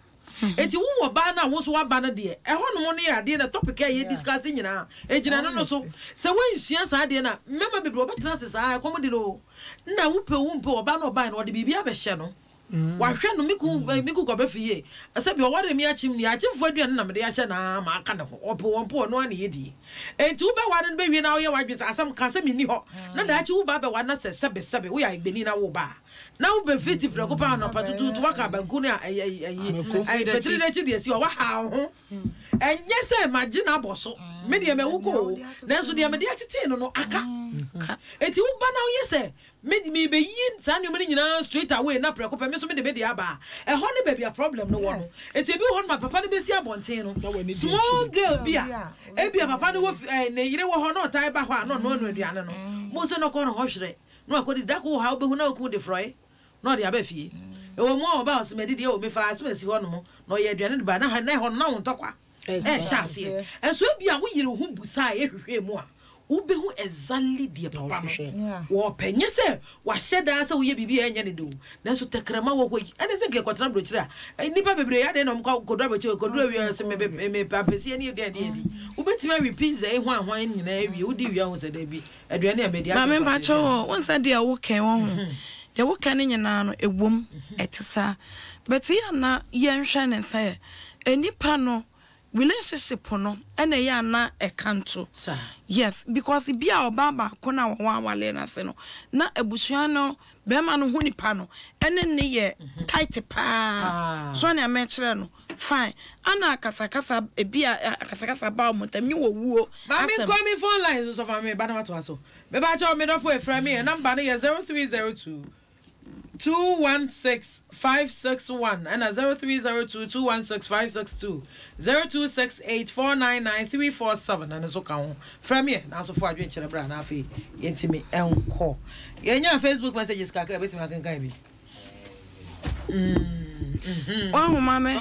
enti wo wɔ baa no a wo nso woaba no deɛ ɛhɔ nom no yɛ adeɛ na topic a yɛ discuss nyinaa ɛgyina no no so sɛ woansua saa adeɛ no a mmarima bebree wɔbɛtena ase saa ɛkɔm de no o na wopɛ o wompɛ o ɔbaa no ɔbaeɛ no ɔde biribi abɛhyɛ no Wahwɛ no, me kun, me kun kɔbɛ fi yie. Sɛbi ɔware me akyem ni, akyemfoɔ aduane na mede ahyɛ no aa maka ne ho. Ɔpo wɔn po ɔno ara na yɛdie. Enti wo bɛware no bɛwie na woyɛ w'adwene sɛ asɛm ka sɛ menni hɔ na daakye wo ba bɛware na sɛ sɛbe sɛbe woyɛ agbeni na wo ba a na wo bɛ fiti prɛko pɛ anɔpa tutuutu waka banku ne ayi ayi fetiri n'akyi de asi hɔ waha wo ho. Ɛnyɛ sɛ magye no abɔ so, me deɛ mawu kɔ o, nanso deɛ mede atetee no no aka. Enti wo ba na woyɛ sɛ Me de merebɛyi saa nneɛma no nyinaa straight away na prɛko pɛ me nso mede me deɛ aba a, ɛhɔ ne baabi a problem no wɔ no. Nti ebi wɔ hɔ nom a papa no bɛsi abɔnten no, small girl bi a ebia papa no wɔ fi ɛɛ ne yere wɔ hɔ na ɔtaa ba hɔ a na ɔnoanoa aduane no, bohu sɛ na ɔkɔ ne hɔ hwerɛ na wakɔdi. Da koro wɔ hɔ a wobɛhu na okunu de frɔe na ɔde aba fie. Ɛwɔ mu a ɔbaa ɔse madidi o, mefaa asɛm asi hɔ nom na ɔyɛ aduane de baa na ɛhɔ no na wo ntɔkwa. Ɛrehyɛ aseɛ. Nso ebia wo yere ho busaeɛ hwehwɛɛ mu a, wobɛhu exactly deɛ papa no wɔpɛ. Nyɛ sɛ wahyɛ daa sɛ woyɛ biribi a ɛnyɛ ne dɛ o, nanso tɛkrɛma wɔ hɔ yi. Ɛne sɛ nka yɛkɔtena aburokyire a, nnipa bebree adɛn na wɔkɔ kɔduru aburokyire, kɔduru awia sɛ mepɛ ampesie ne aduane adi. Wobɛtumi awe pizza yi hwan hwan nyinaa awie, wodi wie a wohu sɛ daabi, aduane a madi asɛ Maame nkwasea mpakyɛw aduane. o, wohu sɛ deɛ wo kɛn wɔ ho, deɛ wo kɛn no nyinaa no ɛwom, ɛte saa, but yɛ a na yɛnhwɛ ne sɛ nnipa no. Relationship no ɛna ɛyɛ a na ɛka nto. Yes, because bi a ɔbaa baako no a wɔwɔ awaleɛ no ase no, na abusua no, bɛrima no ho nipa no ɛne ne yɛ tight paa. So nea mɛkyerɛ no, fine. Ana akasakasa, ebi a akasakasa ba wɔn ntam, nye wɔ wuo Maame asɛm. nkɔ me phone lines so fa me ba na watoa so. Mebakyɛw me dɔfo efrɛ me ɛ number no yɛ 0302 216 561 ɛna 0302 216 562 0268 499 347 ɛno nso ka ho. Frɛ me ɛ nanso fo adwenkyerɛ bra na afei yɛntumi nkɔ. Yɛnyaa Facebook messages kakra bɛtumi akenkan bi. Wahu maame?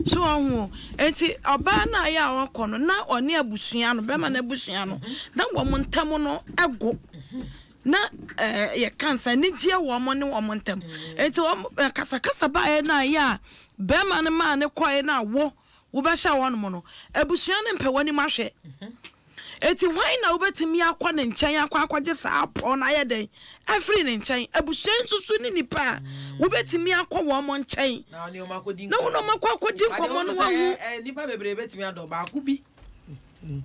So wahu o? Enti ɔbaa no a yɛ a ɔkɔ no na ɔne abusua no bɛrima no abusua no na wɔn ntam no ɛgo na ɛɛ yɛka nsa anigyeɛ wɔ wɔn ne wɔn ntam. Enti wɔn kasakasa baeɛ no a yɛ a bɛrima no maa ne kɔɛ no a wo wobɛhyɛ wɔn no abusua no mpɛ wɔn anim ahwɛ. Enti hwan na wobɛtumi akɔ ne nkyɛn akɔ akɔgye saa apɔw no ayɛ dɛn afiri ne nkyɛn? Abusua yi nso so ne nnipa a wobɛtumi akɔ wɔn nkyɛn na wɔne wɔn akɔdi na wɔne wɔn akɔ akɔdi nkɔmmɔ no wahu. Nnipa bebree bɛtumi adɔ baako bi.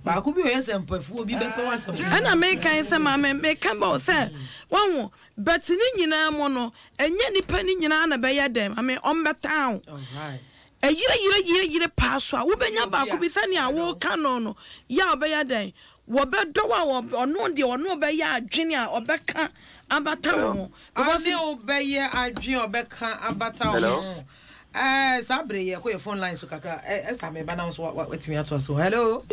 Baako bi ɔyɛ sɛ mpafuo bi bɛpɛ w'asɛm. Ɛna meka yi sɛ maame meka bɔ sɛ wahu but ne nyinaa mu no ɛnyɛ nnipa no nyinaa na ɛbɛyɛ dɛn maame ɔmbɛtan wo. Ɛyere yere yere yere paa so a, wobɛnya baako bi sɛnea woreka no no, yɛ a ɔbɛyɛ dɛn? Wɔbɛdɔ wo a, ɔno deɛ ɔne wo bɛyɛ adwene a ɔbɛka abata wo ho. Because. Ɔne wo bɛyɛ adwene a ɔbɛka abata wo ho. Ɛɛ saa bere yi yɛkɔ yɛ phone line so kakra. Ɛ Esther meba na wo nso watumi atoa so. Hello.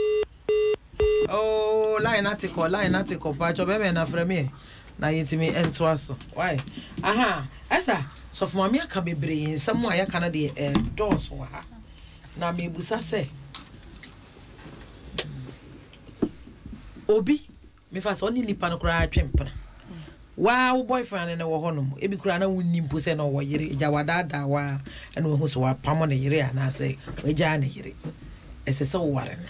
Oh, line ate kɔ, line ate kɔ. Paatwɔ bɛrima na frɛ me ɛ na yɛntumi ntoa so. Why? Aha, Esther, sɔfo maame aka bebree nsɛm a yɛaka no deɛ ɛdɔɔso wɔ ha. Na mebusa sɛ obi Mefa sɛ ɔne nipa no koraa twe mpena. Waa wo boyfriend no wɔ hɔ nom, ebi koraa na wonni mpo sɛ na ɔwɔ yere, agya wadaadaa wo ara ɛna wahu sɛ wapamo ne yere anaasɛ wagyaa ne yere. Ɛsɛ sɛ woware no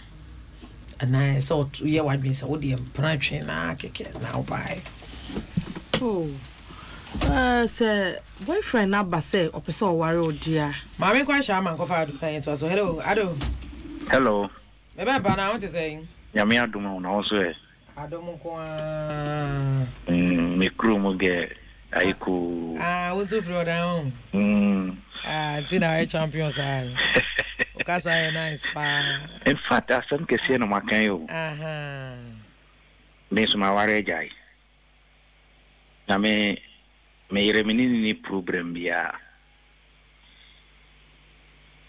anaa ɛsɛ sɛ woyɛ w'adwene sɛ wodeɛ mpena twe no ara kɛkɛ na wobaeɛ. Oh, eh, sɛ boyfriend no aba sɛ ɔpɛ sɛ ɔware wo deɛ a. Maame nkɔ ahyɛ ama nkɔfa Ado na yɛntoa so. Hello, Ado. Hello. Me bɛ ba na wo te sɛn? Nyame adom o, na wo nso ɛ? Adom nko aa. Mm, me kuro mu gɛ ayɛ koo. Ah, wo nso firi ɔdan ho? Mm. Ah, nti na ayɛ champion saa no. Wo kasa yɛ nice paa. In fact, asɛm kɛseɛ na moaka yi o. Ahaa. Me nso maware agyae. Na me, me yere me ne no nni problem biara.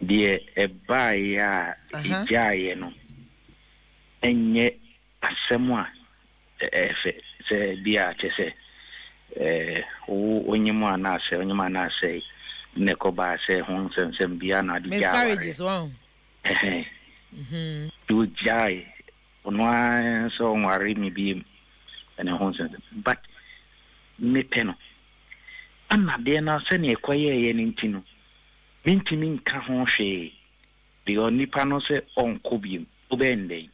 Deɛ ɛbaeɛ a ɛgyaeɛ no nyɛ asɛm a ɛyɛ fɛ sɛ bi a kyerɛ sɛ wo onyem anaasɛ onyem anaasɛ na ɛkɔbaa sɛ ho nsɛnsɛm biara na ade gyaa awareɛ. Miscarriages wɔn. Ɛhɛn. Nti ogyae ɔno ara sɛ ɔnware me biom ɛne ho nsɛnsɛm but mepɛ no. Ɛna adeɛ no sɛdeɛ ɛkɔyɛeɛ no nti no, mentumi nka ho hwee because nipa no sɛ ɔnkɔ biom, wobɛyɛ no dɛn?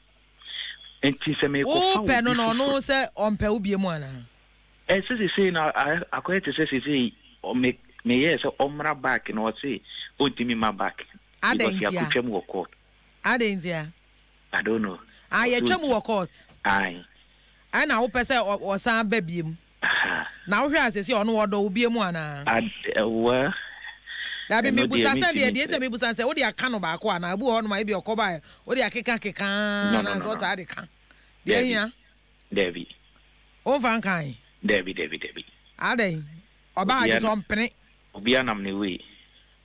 Nti sɛ merekɔfa Wopɛ obi no na ɔno foforɔ. sɛ ɔmpɛ wo biom anaa? Ɛsɛ sesei no akɔyɛ te sɛ sesei me meyɛɛ sɛ ɔmmra back no ɔse ɔntumi mma back Adɛn because ntia? yɛakɔtwam wɔ court. Adɛn ntia? I don't know. Ah, Ɔse yɛtwam ɔntumi. wɔ court? Ae. Ɛna wopɛ sɛ ɔsan ba biom? Na wohwɛ a seesei ɔno ɔdɔ wo biom anaa? Ad, well, Dabi, ɛno deɛ mebusa sɛ deɛ mentumi deɛ nti a nkyerɛ. mebusa ne sɛ wode aka no baako anaa? Ebi wɔ hɔnom a ebi ɔkɔ ba a wode akeka keka No, no, ara no, anaasɛ no. ɔtaa de ka. Deɛ Dabi, ahia? dabi. Womfa nkae? Dabi, dabi, dabi. Adɛn? Ɔbaa a gye Obiara sɛ na, ɔmpene. obiara nam ne way.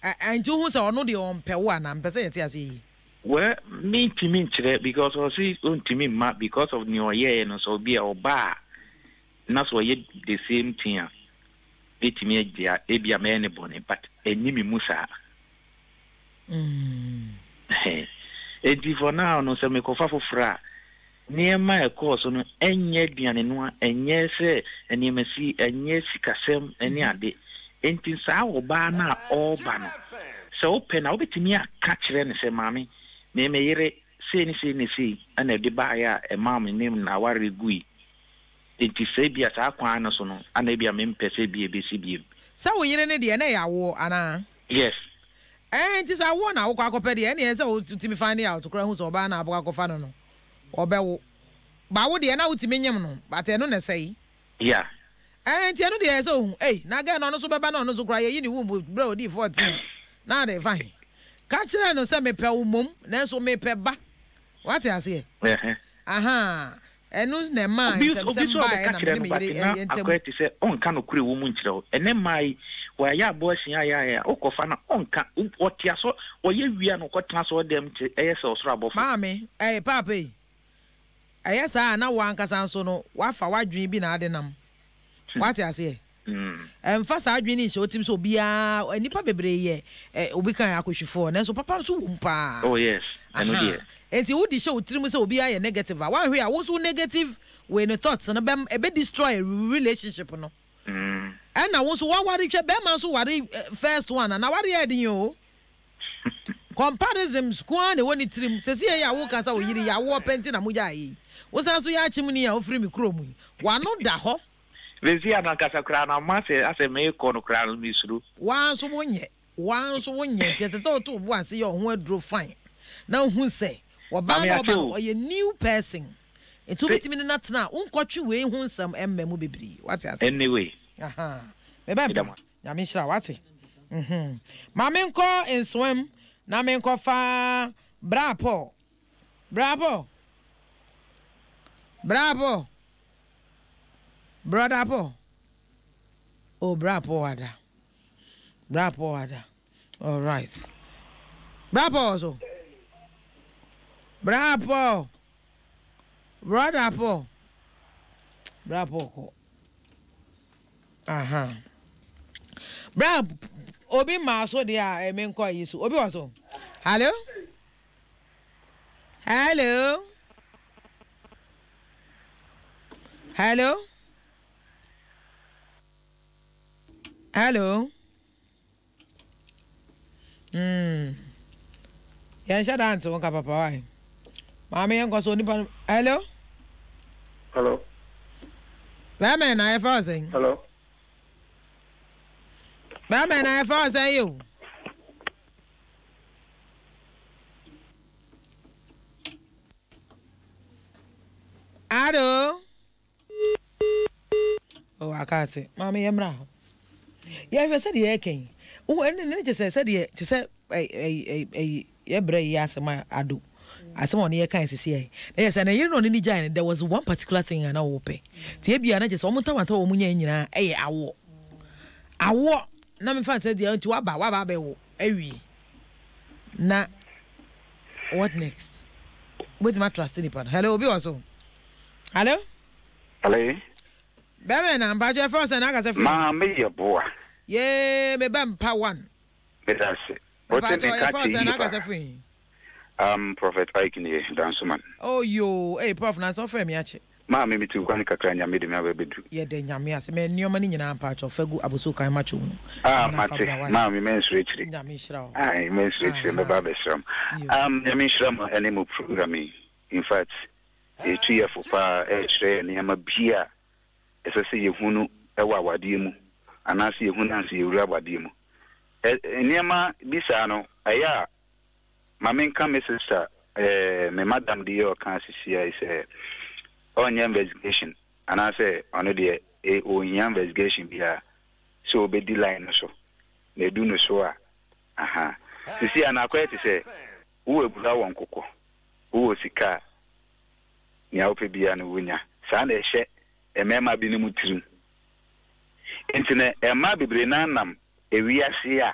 Ɛ, ɛnti wohu sɛ ɔno deɛ ɔmpɛ wo anaa? Mepɛ sɛ yɛte aseɛ yie. Well, mentumi nkyerɛ because ɔse ɔntumi mma because of nea ɔyɛeɛ no, sɛ obi a ɔba a na sɛ ɔyɛ the same thing a, mɛtumi agya, ebia mɛyɛ no bɔne but ɛnni me mu saa. Enti for now no, sɛ mekɔfa foforɔ a, nneɛma a ɛkɔɔ so no ɛnyɛ aduanenoa, ɛnyɛ sɛ nneɛma si, ɛnyɛ sikasɛm ne ade. Enti saa ɔbaa no a ɔreba no, sɛ wopɛ no a, wobɛtumi aka kyerɛ no sɛ, Maame, me me yere sei ne sei ne sei na ɛde baeɛ a ɛmaa me ne n'awareɛ gui. Enti sɛ ebia saa kwan no so no, ana ebia mempɛ sɛ ebia ɛbɛsi biom. Sɛ wo yere no deɛ, na ɛyɛ awoɔ anaa? Yes. Ɛɛ nti sɛ awoɔ na wokɔ akɔpɛ deɛ ɛneɛ ɛsɛ sɛ wotumi find out koraa hu sɛ ɔbaa no a wobɛkɔ akɔfa no no ɔbɛwo. But wo deɛ na wotumi nyem no but ɛno na ɛsɛe. Yeah. Ɛɛ nti ɛno deɛ ɛsɛ sɛ ohu. Ei na girl no ɔno nso bɛba na ɔno nso koraa yɛyi ne womb berɛ a ɔdii 14 na ade fa he? Ka kyerɛ no sɛ mepɛ wo mmom nanso mepɛ ba. Wate aseɛ? Ɛhɛ. Ahaa. Ɛno na ɛmaa Obi obi nsɛmsɛm sɛ baeɛ ɔbɛka na me kyerɛ ne no me but yere na yɛn ntam. akɔyɛ te sɛ ɔnka nokorɛ wɔ mu nkyerɛ wo. Ɛnɛ mmaa yi wɔayɛ aboa asia ayɛ ayɛ a wokɔfa no a ɔnka. Ɔte asɔ ɔyɛ wie a na ɔkɔtena asɔre dɛm te ɛyɛ sɛ ɔsoro abɔfo. Maame, ɛɛ paapa ei, ɛyɛ saa a na wo ankasa nso no woafa w'adwene bi na ade nam. Woate aseɛ? Ɛmfa saa adwene no nhyɛ wo tirim sɛ obiara, nnipa bebree yɛ ɛ, obi kan akɔhwifoɔ, nanso papa nso wɔ mu paa. Oh yes, ɛno Aha. deɛ. Enti wode hyɛ wo tirim sɛ obiara yɛ negative a, woanhwɛ a wo nso wo negative wei no thoughts no bɛm, ɛbɛ destroy relationship no. Ɛna wo nso woaware, hwɛ bɛrima nso ware first one a, n'awareɛ yɛ den o. Comparisons nko ara na ɛwɔ ne tirim. Seesei yi a woka sɛ wo yere yi awoɔ pɛ nti na mogyaeɛ yi, wosan nso yɛ akyemni a wofiri me kurom yi, w'ano da hɔ. Seesei a no ankasa koraa no ama sɛ asɛ merekɔ no koraa no mesuro. Wo ara nso wonyɛ, wo ara nso wonyɛ nti ɛsɛ sɛ woto wo bo ase yɛ wo ho aduro fine na wohu sɛ ɔbaa Maame no a ate ɔba no o. ɔyɛ new person nti Se. wobɛtumi ne no atena a wonkɔtwe wei ho nsɛm mma mu bebree wate aseɛ. Anyway. Ahaa. Meba Meda mpa. mo ase. Nyame nhyira wo wate. Mhm. Ma menkɔ nsoam na menkɔfa Bra Paul. Bra Paul. Bra Paul. Brɔda Paul. Oh, Bra Paul ada. Bra Paul ada. All right. Bra Paul so. Bra Paul. Brɔda Paul. Bra Paul kɔ. Aha. Bra obi maa so deɛ a ɛmi nkɔ yi so. Obi wɔ so. Hello. Hello. Hello. Hello. Mm. Yɛn hyɛ da nte wo nka papa wae. Maame yɛn kɔ so onipa no. Hello. Hello. Bɛɛma na yɛfrɛ wo sɛn? Hello. Bɛɛma na yɛfrɛ wo sɛn yi o? Ado. Oh, aka ate. Maame yɛ mmra ha. Yɛhwɛ sɛdeɛ yɛreka yi. Wohu ɛne ne kyɛ sɛ sɛdeɛ te sɛ ɛyi yɛbrɛ yi asɛm a ado. Asɛm a ɔne yɛka sisi yɛ. Na yɛ sɛ ne yere na ɔne ne gyae no there was one particular thing a na wɔpɛ. Nti ebia na kyɛ sɛ wɔn ntawantawa wɔn nyae nyinaa ɛyɛ awoɔ. Awoɔ na mefa nsɛ deɛ nti waba waba abɛwo awie. Na what next? Wobɛtumi atrust nipa no. Hello, obi wɔ so? Hello? Hello? Bɛmɛ na mpakyɛ ɛfrɛ sɛ na akasɛ frɛ. Maame yɛ boa. Yee me bɛ mpa one. Meda ase. Wote Mpakyɛ me ka ɛfrɛ te sɛ na yie akasɛ paa. frɛ. Um, Prophet Ike nie, Dansoman. Oh yoo, ei prof nansa wofrɛ me akyɛ. Maame me tu kwan kakra Nyame de me aba bɛdu. Yɛda Nyame ase mɛ nnoɔma no nyinaa mpakyɛw fa gu abosuo kan macho mu Ah na fa mate bra wai. maame mɛnsuro akyire. Nyame nhyira wo. Ae mɛnsuro akyire mɛba Ahaa abɛsra mo. yoo. Um, Nyame nhyira mo ɛne mo program yi. In fact, ɛtu yɛ fo paa ɛkyerɛ yɛ nneɛma bi a ɛsɛ sɛ yɛhunu ɛwɔ awadeɛ mu anaasɛ yɛhunu ansa yɛwura awadeɛ mu. Ɛ nneɛma bi saa no ɛyɛ a ma menka me sister eh, me madam de yɛ ɔka sisia yi sɛ ɔnyɛ investigation anaasɛ ɔno deɛ eh, ɔnhia investigation biara sɛ ɔbɛdi line no so na ɛdu no so a aha sisi a na akɔyɛ te sɛ wowɔ abura wɔ nkokɔ wowɔ sika a nea wopɛ biara no wonya saa na ɛhyɛ mmarima binom tirim nti na mmaa bebree no anam ewiase a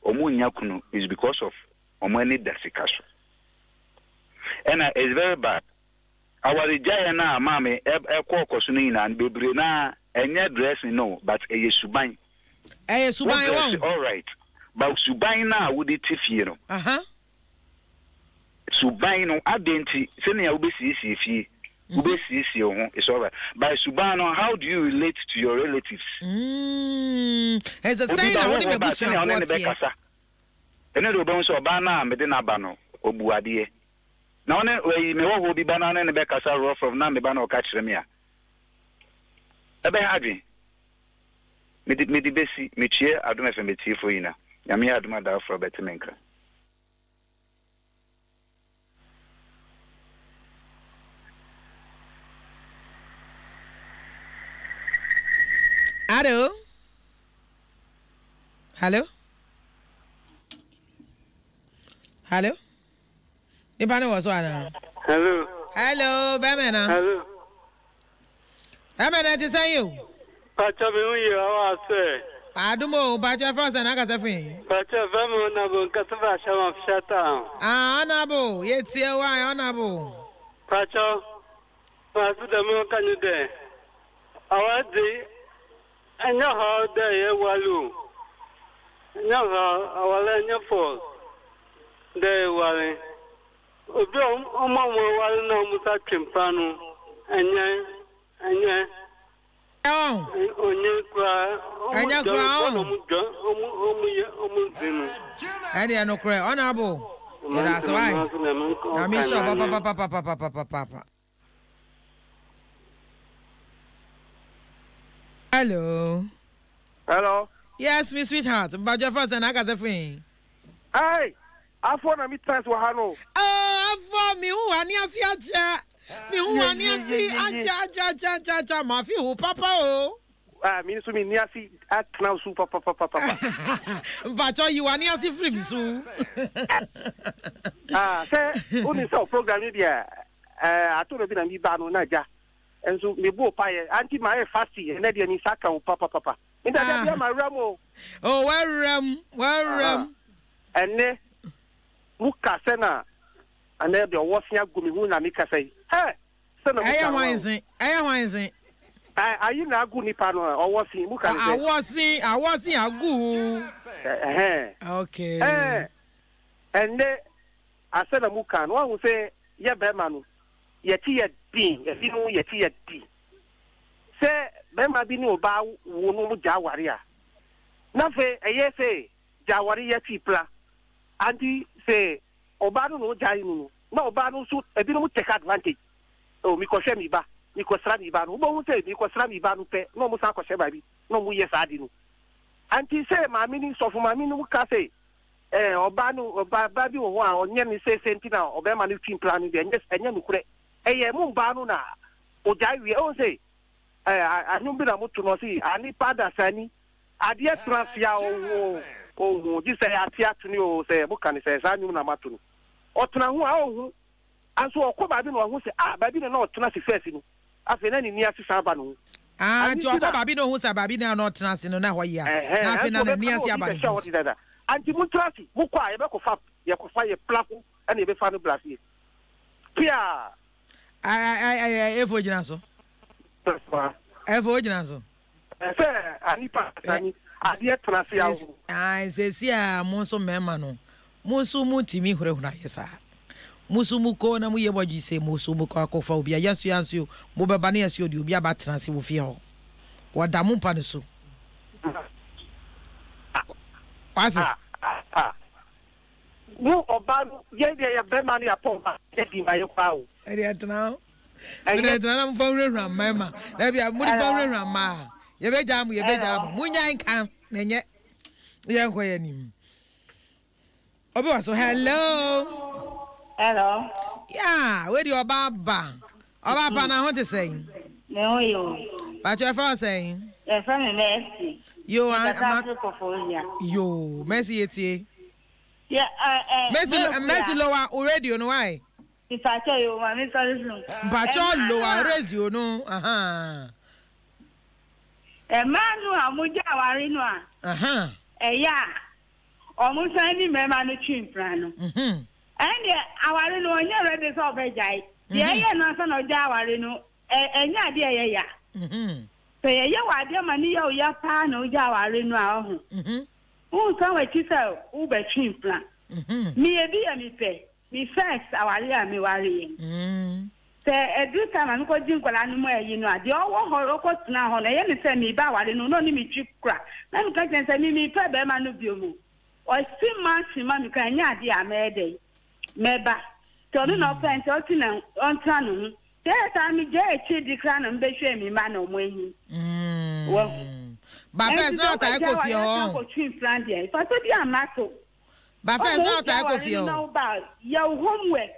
wɔn nnya kunu is because of wɔn ani da sika so ɛna it's very bad awaregyaeɛ no a maame ɛkɔ ɔkɔ so no nyinaa no bebree no a ɛnyɛ dressing no but ɛyɛ suban. Ɛyɛ suban Wo dress wɔn. alright but suban no a wode te fie no Aha. suban no adɛn nti sɛnea wobɛsiesie fie wobɛsiesie wo ho is alright but suban no how do you relate to your relatives? Mm, ɛsɛ Obi sɛn ba na wo wode hɔ ba sɛnea ɔne m'abusuafoɔ no teɛ? bɛkasa ɛno de wobɛhu sɛ ɔbaa no a mede no aba no ɔbu adeɛ na ɔne ɛyi me hɔhoɔ bi ba na ɔne no bɛkasa rough rough na me ba no ɔka kyerɛ me a ɛbɛha adwene. Mede mede bɛsi, mekyia Adom FM atiefoɔ nyina. Nyame yɛ adom a da foforɔ bɛte me nka. Hello? Hello? Hello? Nipa no wɔ so anaa? Hello. Hello, bɛmɛ na. Hello. Bɛmɛ na ti sɛn yi o. Pàtó mi ń yẹ ọwọ́ asẹ. Adum o, pàtó ẹfẹ ọsẹ náà kàṣẹ fún yìí. Pàtó ẹfẹ mi ọ̀nàbò nkẹsẹ̀ fún aṣọ wọn fi ṣẹ́tà. Ah, ọ̀nàbò, yẹ tiẹ̀ wá ọ̀nàbò. Pàtó, màá sì dẹ̀ mú kánú dẹ̀. Àwọn ẹ̀dì ẹ̀nyẹ́ họ dẹ̀ yẹ wálé o. Ẹ̀nyẹ́ họ àwọlé ẹ̀nyẹ́ fọ̀ dẹ̀ yẹ wálé. Obi a ɔmo a ɔmo wale na ɔmo sa twe mpa no ɛnyɛ ɛnyɛ. Ɔnyɛ koraa. Ɛnyɛ koraa ɔmo ɔmo dwa ɔmo ɔmo yɛ ɔmo dzi no. Ɛdeɛ no korɛ ɔnabo yɛda ase wae nyame nhyira wo papapapapapapapa. Hello. Hello. Yes, me sweetheart. Mpatsɔ fɔ sɛ n'akasa fún yi. Hey, afɔ na mi trans wɔ ha no. Oh, afɔ mi hu wa ni ase akyɛ. Mi hu wa ni ase akyɛ akyɛ akyɛ akyɛ akyɛ ma fi hu papa o. Ah, mi nso mi ni ase atena so papapapapa. Mpatsɔ yi wa ni ase firi mi so. Ah, sɛ o ni sɛ o program ni deɛ ɛɛ ato dɔ bi na mi ba no na gya. Nso mi bɔ pa yɛ anti ma yɛ fasti ɛnɛ deɛ mi nsa ka o papapapa. Nti ɛdɛ bia ma wura mu o. Oh, wawura mu, wawura mu. Ɛnɛ mu ka sɛ na ɛnɛ deɛ ɔwɔ se agu mi ho na mi kasa yi. Hɛ! Sɛ na mu Ɛyɛ ka no hwan wa se? Ɛyɛ hwan se? Ɛ ayi na agu nipa no ɔwɔ se mu ka ne sɛ. Awɔ se, awɔ se agu. Ɛhɛn. Okay. Ɛɛ ɛnɛ asɛ na mu ka no wahu sɛ yɛ bɛrima no yɛte yɛ den ebinom yɛte yɛ den. Sɛ bɛrima bi ne ɔbaa wo no gya aware a, na afei ɛyɛ sɛ gya aware yɛ twi pra. Anti sɛ ɔbaa no na ɔgyae no no, na ɔbaa no nso ebinom take advantage. Oh, mekɔhwɛ me ba, mekɔsra me ba no. Wobɛhu sɛ mekɔsra me ba no pɛ na wɔn san kɔhyɛ baabi na wɔyɛ saa ade no. Anti sɛ maame no, sɔfo maame no ka sɛ eh, ɔbaa no, ɔbaa ba bi wɔ hɔ a ɔnyɛ ne seesei nti na ɔbɛrima no twi mpra no deɛ, ɛnyɛ, ɛnyɛ nokorɛ. Ɛyɛ mo mbaa no na ogyae wie. Wohu se, eh, anwom bi na moto no, ɔse, Anipa adasani, adeɛ tena ase a ɔnhu o, ɔnhu, gye sɛ ate atwene o, sɛ moka no sɛ, saa nwom na mato no. Ɔtena ho a ɔnhu, anso ɔkɔ baabi na wahu sɛ, ah, baabi na na ɔtena ase first no, afei na ne ni ase san aba ne ho. Ah, Ɛno nti nti ɔkɔ na. baabi na ohu sɛ baabi na na ɔtena ase no na ɛhɔ ye a, Ɛhɛn, na afei anso na ɔbɛba n'ani na ase obi aba ne bɛhyɛ ho hɔ so. dedada. Anti montena ase, mokɔ a yɛbɛkɔfa, yɛkɔfa yɛ plafo ɛna yɛbɛfa no bra fie. Piaa! Efo gyina so. Efo gyina so. Sɛ anipa asani adeɛ tena ase awo. Sɛsi a mo nso mmarima no mo nso mo ntumi hurahura yɛ saa. Mo nso mo kɔ na mo yɛ bɔdwe sɛ mo nso mo kɔ akɔfa obi a yɛnso yɛnso mo bɛba ne yɛso ɔde obi aba tena ase wɔ fie hɔ. Wɔda mo mpa no so. Wase. Wo ɔbaa no yɛn deɛ yɛ bɛma no yɛatɔ ɔbaa yɛ di ma yɛ koraa o. Ɛdeɛ ɛtena hɔ. Ɛdeɛ ɛtena na mofa nhurahura mmarima. Dabi a mode fa nhurahura mmaa. Yɛbɛgyaa mo yɛbɛgyaa mo. Monyae nka na ɛnyɛ yɛnkɔ yɛn anim. Obi wɔ so hello. Hello. Yeah, wei deɛ ɔbaa ba. Ɔbaa pa na ho te sɛn? Me ho yɛ o. Pakyɛ yɛfrɛ wo sɛn? Yɛfrɛ me Mercy. Yo, Me kasa firi Koforidua. Yo, Mercy yɛtie. Yɛ ɛ ɛ. Mercy Mercy lower wo radio no why? Mpakyɛ yo ma me sɔre so. Mpakyɛ lower radio no ahaa. Mmaa no a wɔn gya aware no a. Ahaa. Ɛyɛ a wɔn san ne mmarima no twe mpena no. Ɛndeɛ aware no ɔnyɛ ready sɛ ɔbɛgyae. Deɛ ɛyɛ no ansa na ɔgyae aware no, ɛnyɛ adeɛ a ɛyɛ ya. Sɛ yɛyɛ wo adeɛ ma no yɛ wo ya paa na wogyae aware no a, ɔho, wonsan w'akyi sɛ wobɛtwe mpena. Me ebi yɛ me pɛ, me first awareɛ a mewareɛ no, sɛ ɛduru time a mekɔgye nkwadaa no mu ayi no a, deɛ ɔwɔ hɔ, ɔkɔtenaa hɔ no, ɛyɛ me sɛ mereba aware no, na ɔne me twi kora. Na meka kyerɛ no sɛ me mempɛ barima no bio o. Ɔse manse ma me koraa ɛnyɛ adeɛ a mɛyɛ dɛn mɛba nti ɔno na ɔpɛ nti ɔte na ɔntena ne ho nti ɛyɛ saa me gyae akyire di koraa na me bɛhwɛɛ me mma na ɔmo anyin wahu. Ba first Ɛnti na sɛ ɔtae wobɛgyae kɔ fie aware hɔ asan ɔn. akɔtwe mpena deɛ, mfasoɔ biara mma so. Ba first Ɔma na wogyae ɔtae kɔ aware fie no na hɔ. woba a, yɛ wo homework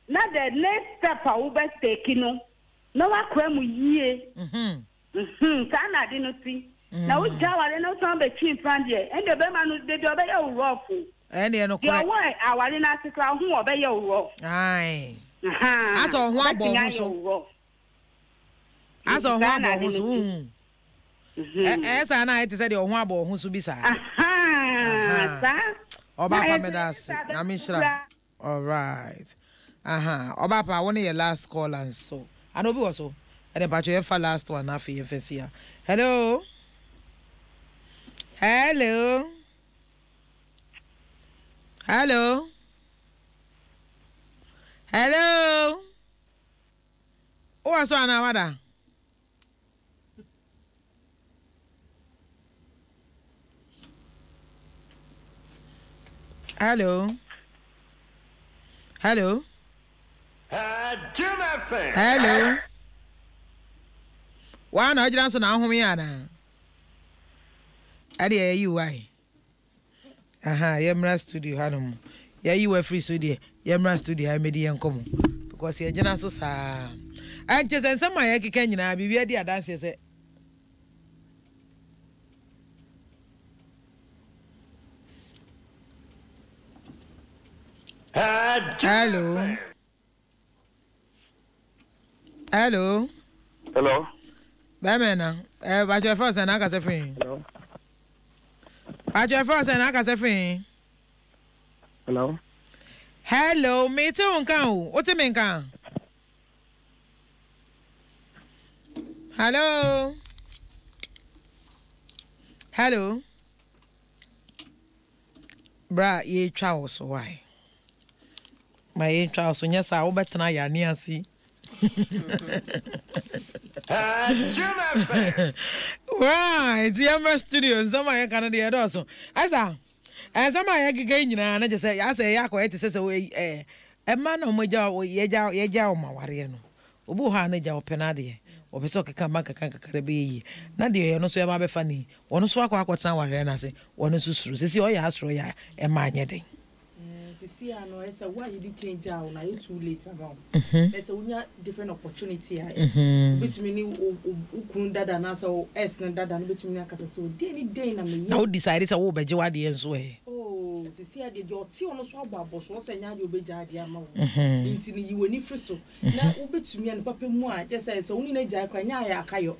na the next step a wobɛ take no, na woakora mu yie. Mhmm saa na ade no te. Na wogyae aware na wosan bɛtwe mpena deɛ, ɛndeɛ bɛrima no da bi ɔbɛyɛ wo rough o. Ɛndeɛ Deɛ nokorɛ. ɔwɔ aware no ase koraa wo ho ɔbɛyɛ wo rough. Ae. Ahaa, Asɛ ɔho abɔ ɔbɛtumi ɔho ayɛ so. wo rough. Asɛ Nti ɔho saa abɔ na ade ɔho no so, te. wohu. Ɛ ɛyɛ saa na ayɛ te sɛ deɛ ɔho abɔ ɔho so bi saa. Ahaa, Ahaa. saa. Na Ɔbaapa ayɛ sɛ meda ɛnyɛ ase. saa Nyame bɛrima no nhyira wo. koraa. Alright aha ɔba pa wo ne yɛ last caller nso ana obi wɔ so ɛne mpakyɛ yɛmfa last one na afei yɛmfa nsi ha hello hello hello hello wowɔ so anaa wada. Hello. Hello. Hello. Wa na ɔgyina so na ahome ana? Ɛde ɛyɛ yi wae. Aha, yɛmmra studio hanom. Yɛayi wo afiri so deɛ, yɛmmra studio ha mmɛdi yɛn nkɔmmɔ. Because yɛgyina so saa. Ɛnkyɛ sɛ nsɛm a yɛkeka nyinaa, biribi adi adanseɛ sɛ. Hello. Hello. Hello. Bɛmɛ na. Eh, bàtò ẹ̀fọ́ sẹ̀ náà kàṣẹ fún yín. Hello. Bàtò ẹ̀fọ́ sẹ̀ náà kàṣẹ fún yín. Hello. Hello, mi ti wo nkan o, o ti mi nkan. Hello. Hello. Bra yɛtwa wo so why? Ma yɛntwa wo so nyɛ saa wobɛtena yane ase. Right, yɛmmra studio nsɛm a yɛka no deɛ ɛdɔɔso. Ɛsa, nsɛm a yɛkeka yi nyinaa no kyɛ sɛ yɛasɛ yɛyɛ akɔyɛ te sɛ sɛ ɛma na wɔn agya yɛgya yɛgya wɔn awareɛ no. Obi wɔ hɔ a na agya ɔpɛ n'adeɛ, ɔpɛ sɛ ɔkeka mma nkakra nkakra bɛyɛ yie. Na deɛ ɔyɛ no nso ɛba abɛfa ne yi, ɔno nso akɔ akɔtena awareɛ no ase, ɔno nso suro. Seesei ɔyɛ asoro yɛ a, ɛmma anyɛ den. Sisi a no ayɛ sɛ wo a yɛdi kan gyaa wo no ayɛ too late ama wo. Na sɛ wonya different opportunity a, wobɛtumi ne wo kunu dada anaasɛ wo ex no dada no bɛtumi ne akasa sɛ dɛn ne dɛn na meyɛ. Na wo decide sɛ worebɛgye w'adeɛ nso ɛ? Oh, sisi a deɛ deɛ ɔte ɔno so abɔ abɔsoɔ sɛ ɛnyɛ adeɛ ɔbɛgyaa adeɛ ama wo. Nti no yi w'ani firi so. Na wobɛtumi a ne papa mu a, kyerɛ sɛ sɛ wo ne no agyae koraa ɛnyɛ ayɛ akayɔ.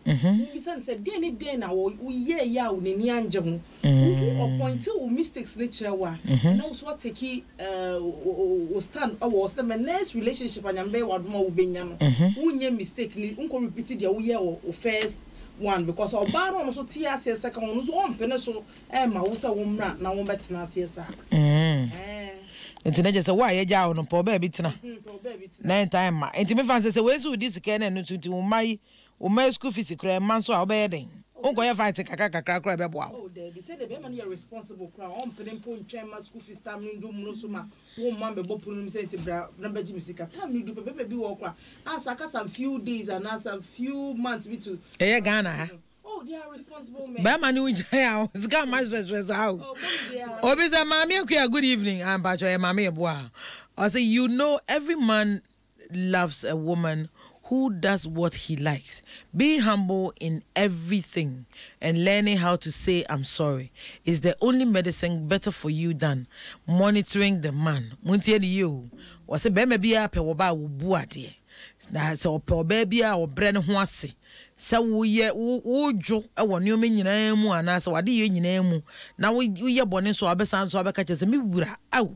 Wobisa no sɛ dɛn ne dɛn na woyɛeɛ a n'ani angye ho. Wohu ɔpointe wo mistakes no kyerɛ wo a, na wo so watake wo stand wɔ hɔ sɛ my next relationship a Nyame bɛyɛ wo adom a wobɛnya no, wonyɛ mistake no, wonkɔ repeat deɛ woyɛɛ wɔ wo first one because ɔbaa no a ɔno nso te aseɛ second one no nso ɔmpene so mma wo sɛ wommra na wommɛtena aseɛ saa. Nti na kyerɛ sɛ wo a yɛgyaa wo no pɛ ɔbaa bi tena na ɛntaa mma. Nti mefa no sɛ sɛ wei nso wodi sika na ɛno nso nti wo mma yi Wo mma school fees koraa mma nso a wobɛyɛ dɛn? Wonkɔyɛ fight kakra kakra koraa ɛbɛboa wo. Oh daabi, sɛdeɛ bɛrima no yɛ responsible koraa a ɔmpene mpo ntwɛn mma school fees time no ndu mmoro so ma wo mma mmɛbɔ pono no mu sɛ nti bra na bɛgye me sika. Time no du pɛ bɛrima bi wɔ hɔ koraa a sɛ aka some few days anaa some few months bi to Ɛyɛ Ghana ha. Oh they are responsible men. Bɛrima ne wo gyae a sika mma hwɛhwɛ saa o. Oh mommy they are. Obi sɛ Maame Akua good evening. Ah mpakyɛ ɔyɛ Maame Yeboah. Ɔsɛ you know every man loves a woman who does what he likes. Being humble in everything and learning how to say I'm sorry is the only medicine better for you than monitoring the man. Montie ne yie o. Wɔse bɛrima biara pɛ ɔbaa a ɔbu adeɛ. Na sɛ ɔpɛ ɔbaa biara a ɔbrɛ ne ho ase sɛ woyɛ wo wodwo wɔ nneɛma nyinaa mu anaasɛ w'adeyɛ nyinaa mu na woyɛ bɔne nso a wobɛsan nso abɛka kyerɛ sɛ me wura ao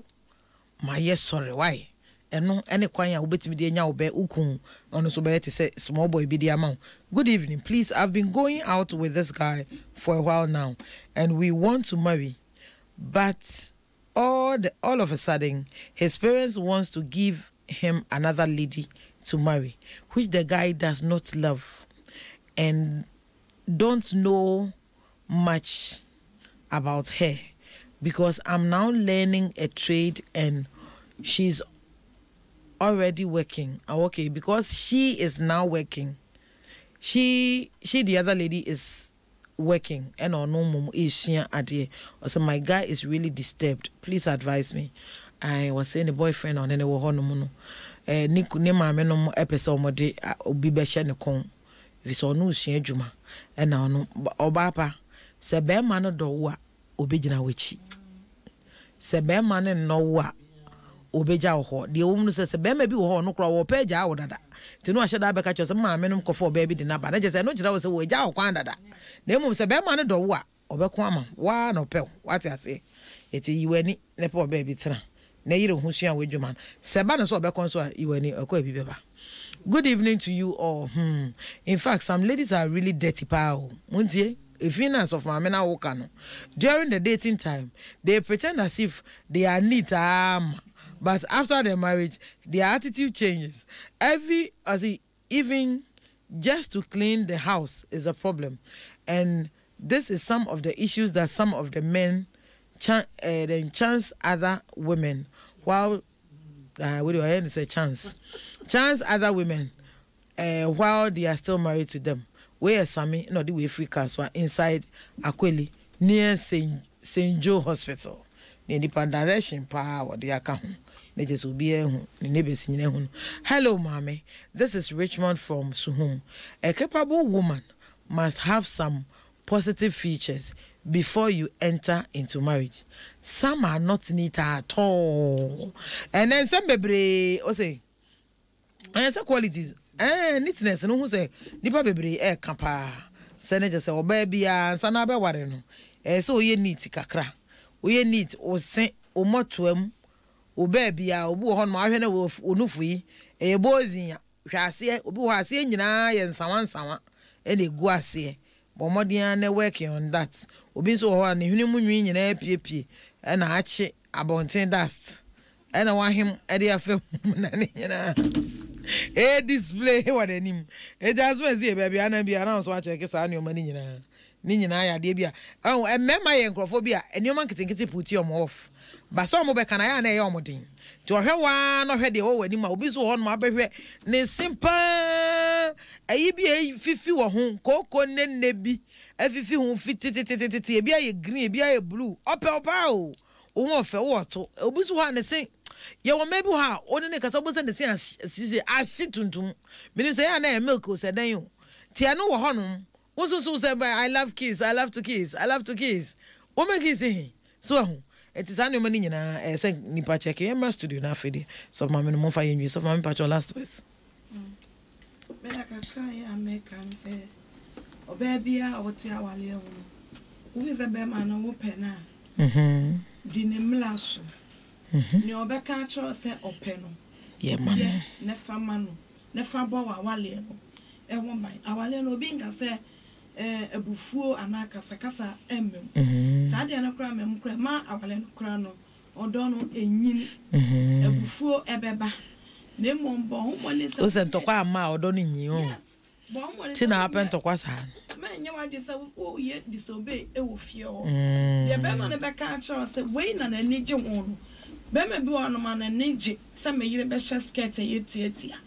Mayɛ sɔre wai ɛno ne kwan a wobɛtumi de anya wo bɛ wo kun na ɔno nso bɛyɛ te sɛ small boy bi de ama wo Good evening please I've been going out with this guy for a while now and we want to marry but all the all of a sudden his parents wants to give him another lady to marry which the guy does not love and don't know much about her because I'm now learning a trade and she's already working. Oh, okay, because she is now working. She she the other lady is working ɛna ɔno mmom resua adeɛ. Ɔsɛ my guy is really disturbed please advise me. Ae ɔse ne boyfriend a ɔne no wɔ hɔ nom no eh, ne ne maame nom pɛ sɛ ɔmo de obi bɛhyɛ ne kɔn efisɛ ɔno resua adwuma ɛna ɔno ɔbaa pa sɛ bɛɛma no dɔ wo a ɔbɛgyina w'akyi. Sɛ barima no nnɔ wo a, ɔbɛgya wo hɔ. Deɛ ɛwɔ mu no sɛ, sɛ barima bi wɔ hɔ a, ɔno koraa ɔrepɛ agyaa wo dada. Nti na wahyɛ da abɛka kyerɛ wo sɛ, me maamenom kɔfa ɔbaa bi de no aba. Na kyerɛ sɛ, ɛno kyerɛ wo sɛ wagya wo kwan dada. Na mmom sɛ barima no dɔ wo a, ɔbɛko ama wo. Wo ara na ɔpɛ wo. Woate aseɛ? Enti yi w'ani na pɛ ɔbaa bi tena, na yere wo ho sua w'adwuma no. Sɛ ɛba no sɛ ɔbɛkɔ nso a, yi w'ani, ɛkɔ a bi bɛba. Good evening to you all hmm in fact some ladies are really dirty paa o montie efi na asɔfo maame na woka no during the dating time they pretend as if they are neat aa ma but after the marriage their attitude changes every ɔse even just to clean the house is a problem and this is some of the issues that some of the men chan eh, then chance other women while ah wei deɛ ɔyɛ ne sɛ chance chance other women eh, while they are still married to them wei yɛ Sami na ɔde wei firi Kasoa inside Akweli near St St Joe hospital ne nipa direction paa wɔde aka ho na kyerɛ sɛ obiara hu ne neighbors nyinaa hu no hello maame this is Richmond from Suhum a capable woman must have some positive features before you enter into marriage some are not neat at all ɛnɛ nsɛm bebree ose ɛyɛ sɛ qualities ɛɛ neatness no ho sɛ nipa bebree ɛɛka paa sɛ ne kyɛ sɛ ɔbaa biara nsa na abɛware no ɛyɛ sɛ ɔyɛ neat kakra ɔyɛ neat ose ɔmɔtoam ɔbaa biara obi wɔ hɔ nom ahwɛ na ɔnufo yi ɛyɛ bozin a Hwɛ aseɛ, obi wɔ hɔ a aseɛ nyinaa yɛ nsawa nsawa na ɛgu aseɛ. Bɔ mmɔden ara na working on that. Obi nso wɔ hɔ a ne hwene mu nwi nyinaa apiepie na akye abɔnten dust na wahem de afa mu na ne nyinaa ɛyɛ display wɔ n'anim. Enti asɛm a ɛsi yɛ baabi a na bi a na wo nso wakyɛke saa nneɛma no nyinaa. Ne nyinaa yɛ adeɛ bi a, ɛho, mmarima yɛ nkorɔfoɔ bi a nneɛma nketenkete puti wɔn off. But sɛ wɔn bɛka no, ayɛ a na ɛyɛ wɔn den. Nti ɔhwɛ wo ara na ɔhwɛ deɛ ɛwɔ w'anim a, obi nso wɔ hɔnom a wobɛhwɛ ne se paa, ayi bi a afifi wɔ ho, kooko nnɛnnɛ bi afifi ho fitititititi, ebi ayɛ green, ebi ayɛ blue, ɔpɛ wo paa o, wo ho ɔfɛ, wowɔ to. Obi nso wɔ hɔ a ne se, yɛwɔ mmaa bi wɔ hɔ a, wo ne no kasa wobɛhu sɛ ne se ahye, ahye tuntum. Menim sɛ ɛyɛ a na ɛyɛ milk o, sɛ dɛn o. Nti ɛno wɔ hɔnom. Wo nso so sɛ I love kiss, I love to kiss, I love to kiss. Wo mɛ kiss he? So wahu? Nti saa nneɛma no nyinaa ɛyɛ sɛ nipa check. Yɛn mmra studio na afei deɛ sɔfo maame no momfa yɛn nwie. Sɔfo maame mpakyɛw last words. Meda kakra yɛ a mɛka ne sɛ ɔbaa biara a ɔte awareɛ ho no, wohu sɛ bɛrima no wopɛ no a, di ne mmara so. Nea ɔbɛka akyerɛ wo sɛ ɔpɛ no, Yɛ ma no. yɛ na fa ma no. na fa bɔ w'awareɛ no ho ban. Awareɛ no, obi nka sɛ abufuo anaa kasakasa mma mu. Saa adeɛ no koraa mma mu koraa, ɛma awareɛ no koraa no, ɔdɔ no ɛnyini. Abufuo ɛbɛba. Na mmom bɔ ho mmɔden sɛ. Wo sɛ ntɔkwa amma a, ɔdɔ no nyin o. Yes. Bɔ ho mmɔden sɛ. Ti na wapɛ ntɔkwa saa no. Mma ɛnyɛ w'adwene sɛ woyɛ disobey wɔ fie hɔ. Deɛ bɛrima no bɛka akyerɛ wo sɛ wei na n'ani gye ho no, bɛrima bi wɔ hɔnom a n'ani gye sɛ me yere bɛhyɛ skirt a ɛyɛ tiatia.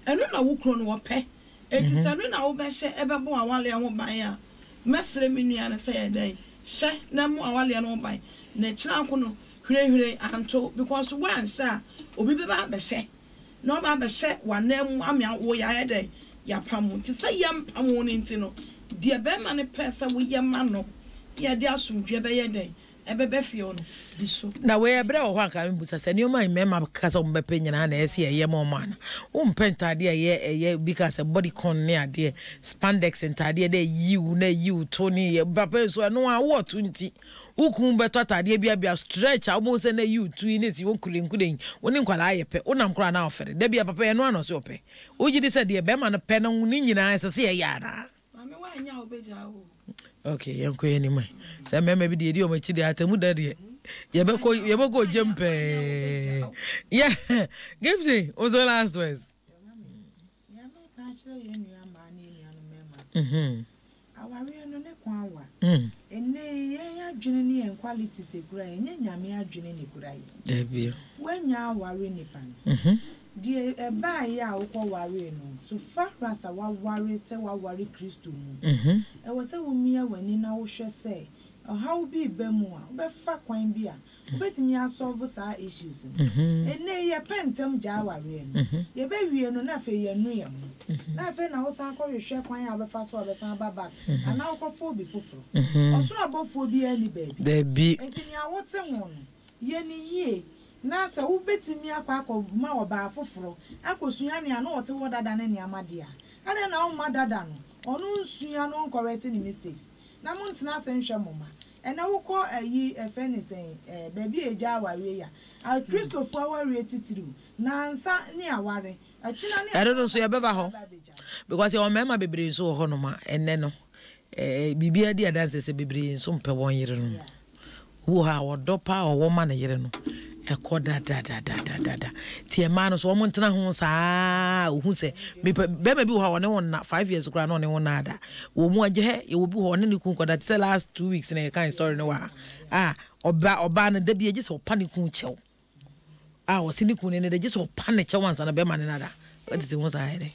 Ɛno na wo kunu no ɔpɛ. Enti sɛ ɛno na wobɛhyɛ ɛbɛbɔ w'awareɛ ho ban a, mɛsrɛ me nua no sɛ yɛ dɛn? Hyɛ na mmɔ w'awareɛ no ho ban. Na akyire ako no, hwirehwire anto because woanhyɛ a, obi bɛba abɛhyɛ na waba abɛhyɛ w'ananmu ama wo yɛayɛ dɛn? Yɛapam wo. Nti sɛ yɛmpam wo no nti no, deɛ barima no pɛ sɛ woyɛ ma no na yɛde asomdwoeɛ bɛyɛ dɛn? Ɛbɛba fie hɔ no, di so. Na wei ɛberɛ wɔ hɔ a anka mebisa sɛ nneɛma a mmarima ka sɛ wɔbɛpɛ nyinaa na ɛyɛ sɛ yɛyɛ ma wɔn anaa? Wompɛ ntaadeɛ a ɛyɛ ɛyɛ bi ka sɛ body con ne adeɛ, spandex ntaadeɛ na ɛyi wo na ɛyi wo to ne yɛ papa nso ɛno a wowɔ to nti wo kun bɛtɔ ataadeɛ bi abia stretch a wobɛhu sɛ na ɛyi wo to yi na ɛsi wo nkurenkuren wo ne nkwadaa yɛ pɛ wonam koraa na ɔfɛre da bi a papa ɛno a na ɔsɛ ɔpɛ wogye di sɛ deɛ bɛrima no pɛ no ne nyinaa ɛsɛ sɛ yɛyɛ anaa? Maame woanyɛ a wobɛgyaa wo o. Ok yɛnkɔ yɛn anim ɛ. Sɛ mmarima bi deɛ yɛdi wɔn akyi deɛ atɛmu da deɛ yɛbɛkɔ yɛbɛkɔ gyam pɛɛ. Yeah Gifty wo so last words. Nea meka akyerɛ yɛn nua mmaa ne yɛn nuanom mmarima sɛ, awareɛ no ne kwan wa. Ɛnnɛ yi yɛn adwene ne yɛn qualities ɛkura yɛn, ɛnyɛ Nyame adwene na ɛkura yɛn. Dabi. Woanya aware nipa no. Deɛ ɛbaeɛ a wokɔwaree no, so far as a woaware sɛ woaware Kristo mu, ɛwɔ sɛ womia w'ani na wohwɛ sɛ ɔhaw bi reba mu a, wobɛfa kwan bi a wobɛtumi asɔlvo saa issues no. Ɛnnɛ yi yɛpɛ ntɛm gyae awareɛ no, yɛbɛwie no na afei yɛanu yɛn ho. Na afei na wosan kɔhwehwɛ kwan a wobɛfa so a wobɛsan aba back anaa wokɔfa obi foforɔ. Ɔsoro abɔfoɔ biara nni baabi. Dabi. Enti nea wote ho no, yɛ no yie. Na sɛ wobɛtumi akɔ akɔma ɔbaa foforɔ akɔsua nea na ɔte hɔ dada ne nneɛma deɛ a, adɛn na womma dada no ɔno nsua na ɔnkɔrɛte ne mistakes na montena ase nhwɛ mo mma? Ɛnnɛ wokɔ ayi yɛfrɛ no sɛn eh, baabi a yɛgya awareɛ yi a, Akristofoɔ awareɛ titiriw, nnansa ne aware, ɛkyena ne Ɛno no nso ɛsan yɛbɛba hɔ aba abɛgya. because yɛwɔ mmarima bebree nso wɔ hɔnom a ɛnnɛ no eh, biribiara di adanse sɛ bebree nso mpɛ wɔn yerenom. Yeah. Obi wɔ hɔ a, ɔdɔ paa a ɔwɔ ma ne yere no, ɛkɔ dadadadadada. Nti mmaa no so wɔn ntena ho saa ohu sɛ mepɛ bɛrima bi wɔ hɔ a ɔne wo nna 5 years koraa na ɔne wo nna ada. Wɔ mu agye hɛ yɛwɔ bi wɔ hɔ ɔne ne kun kɔda te sɛ last 2 weeks na yɛkan story no wɔ ha a ɔba ɔbaa no da bi agye sɛ ɔpa ne kun kyɛw a ɔse ne kun ne ne da gye sɛ ɔpa ne kyɛw ansa na bɛrima ne nada. Wɔtete ho saa yɛ dɛ.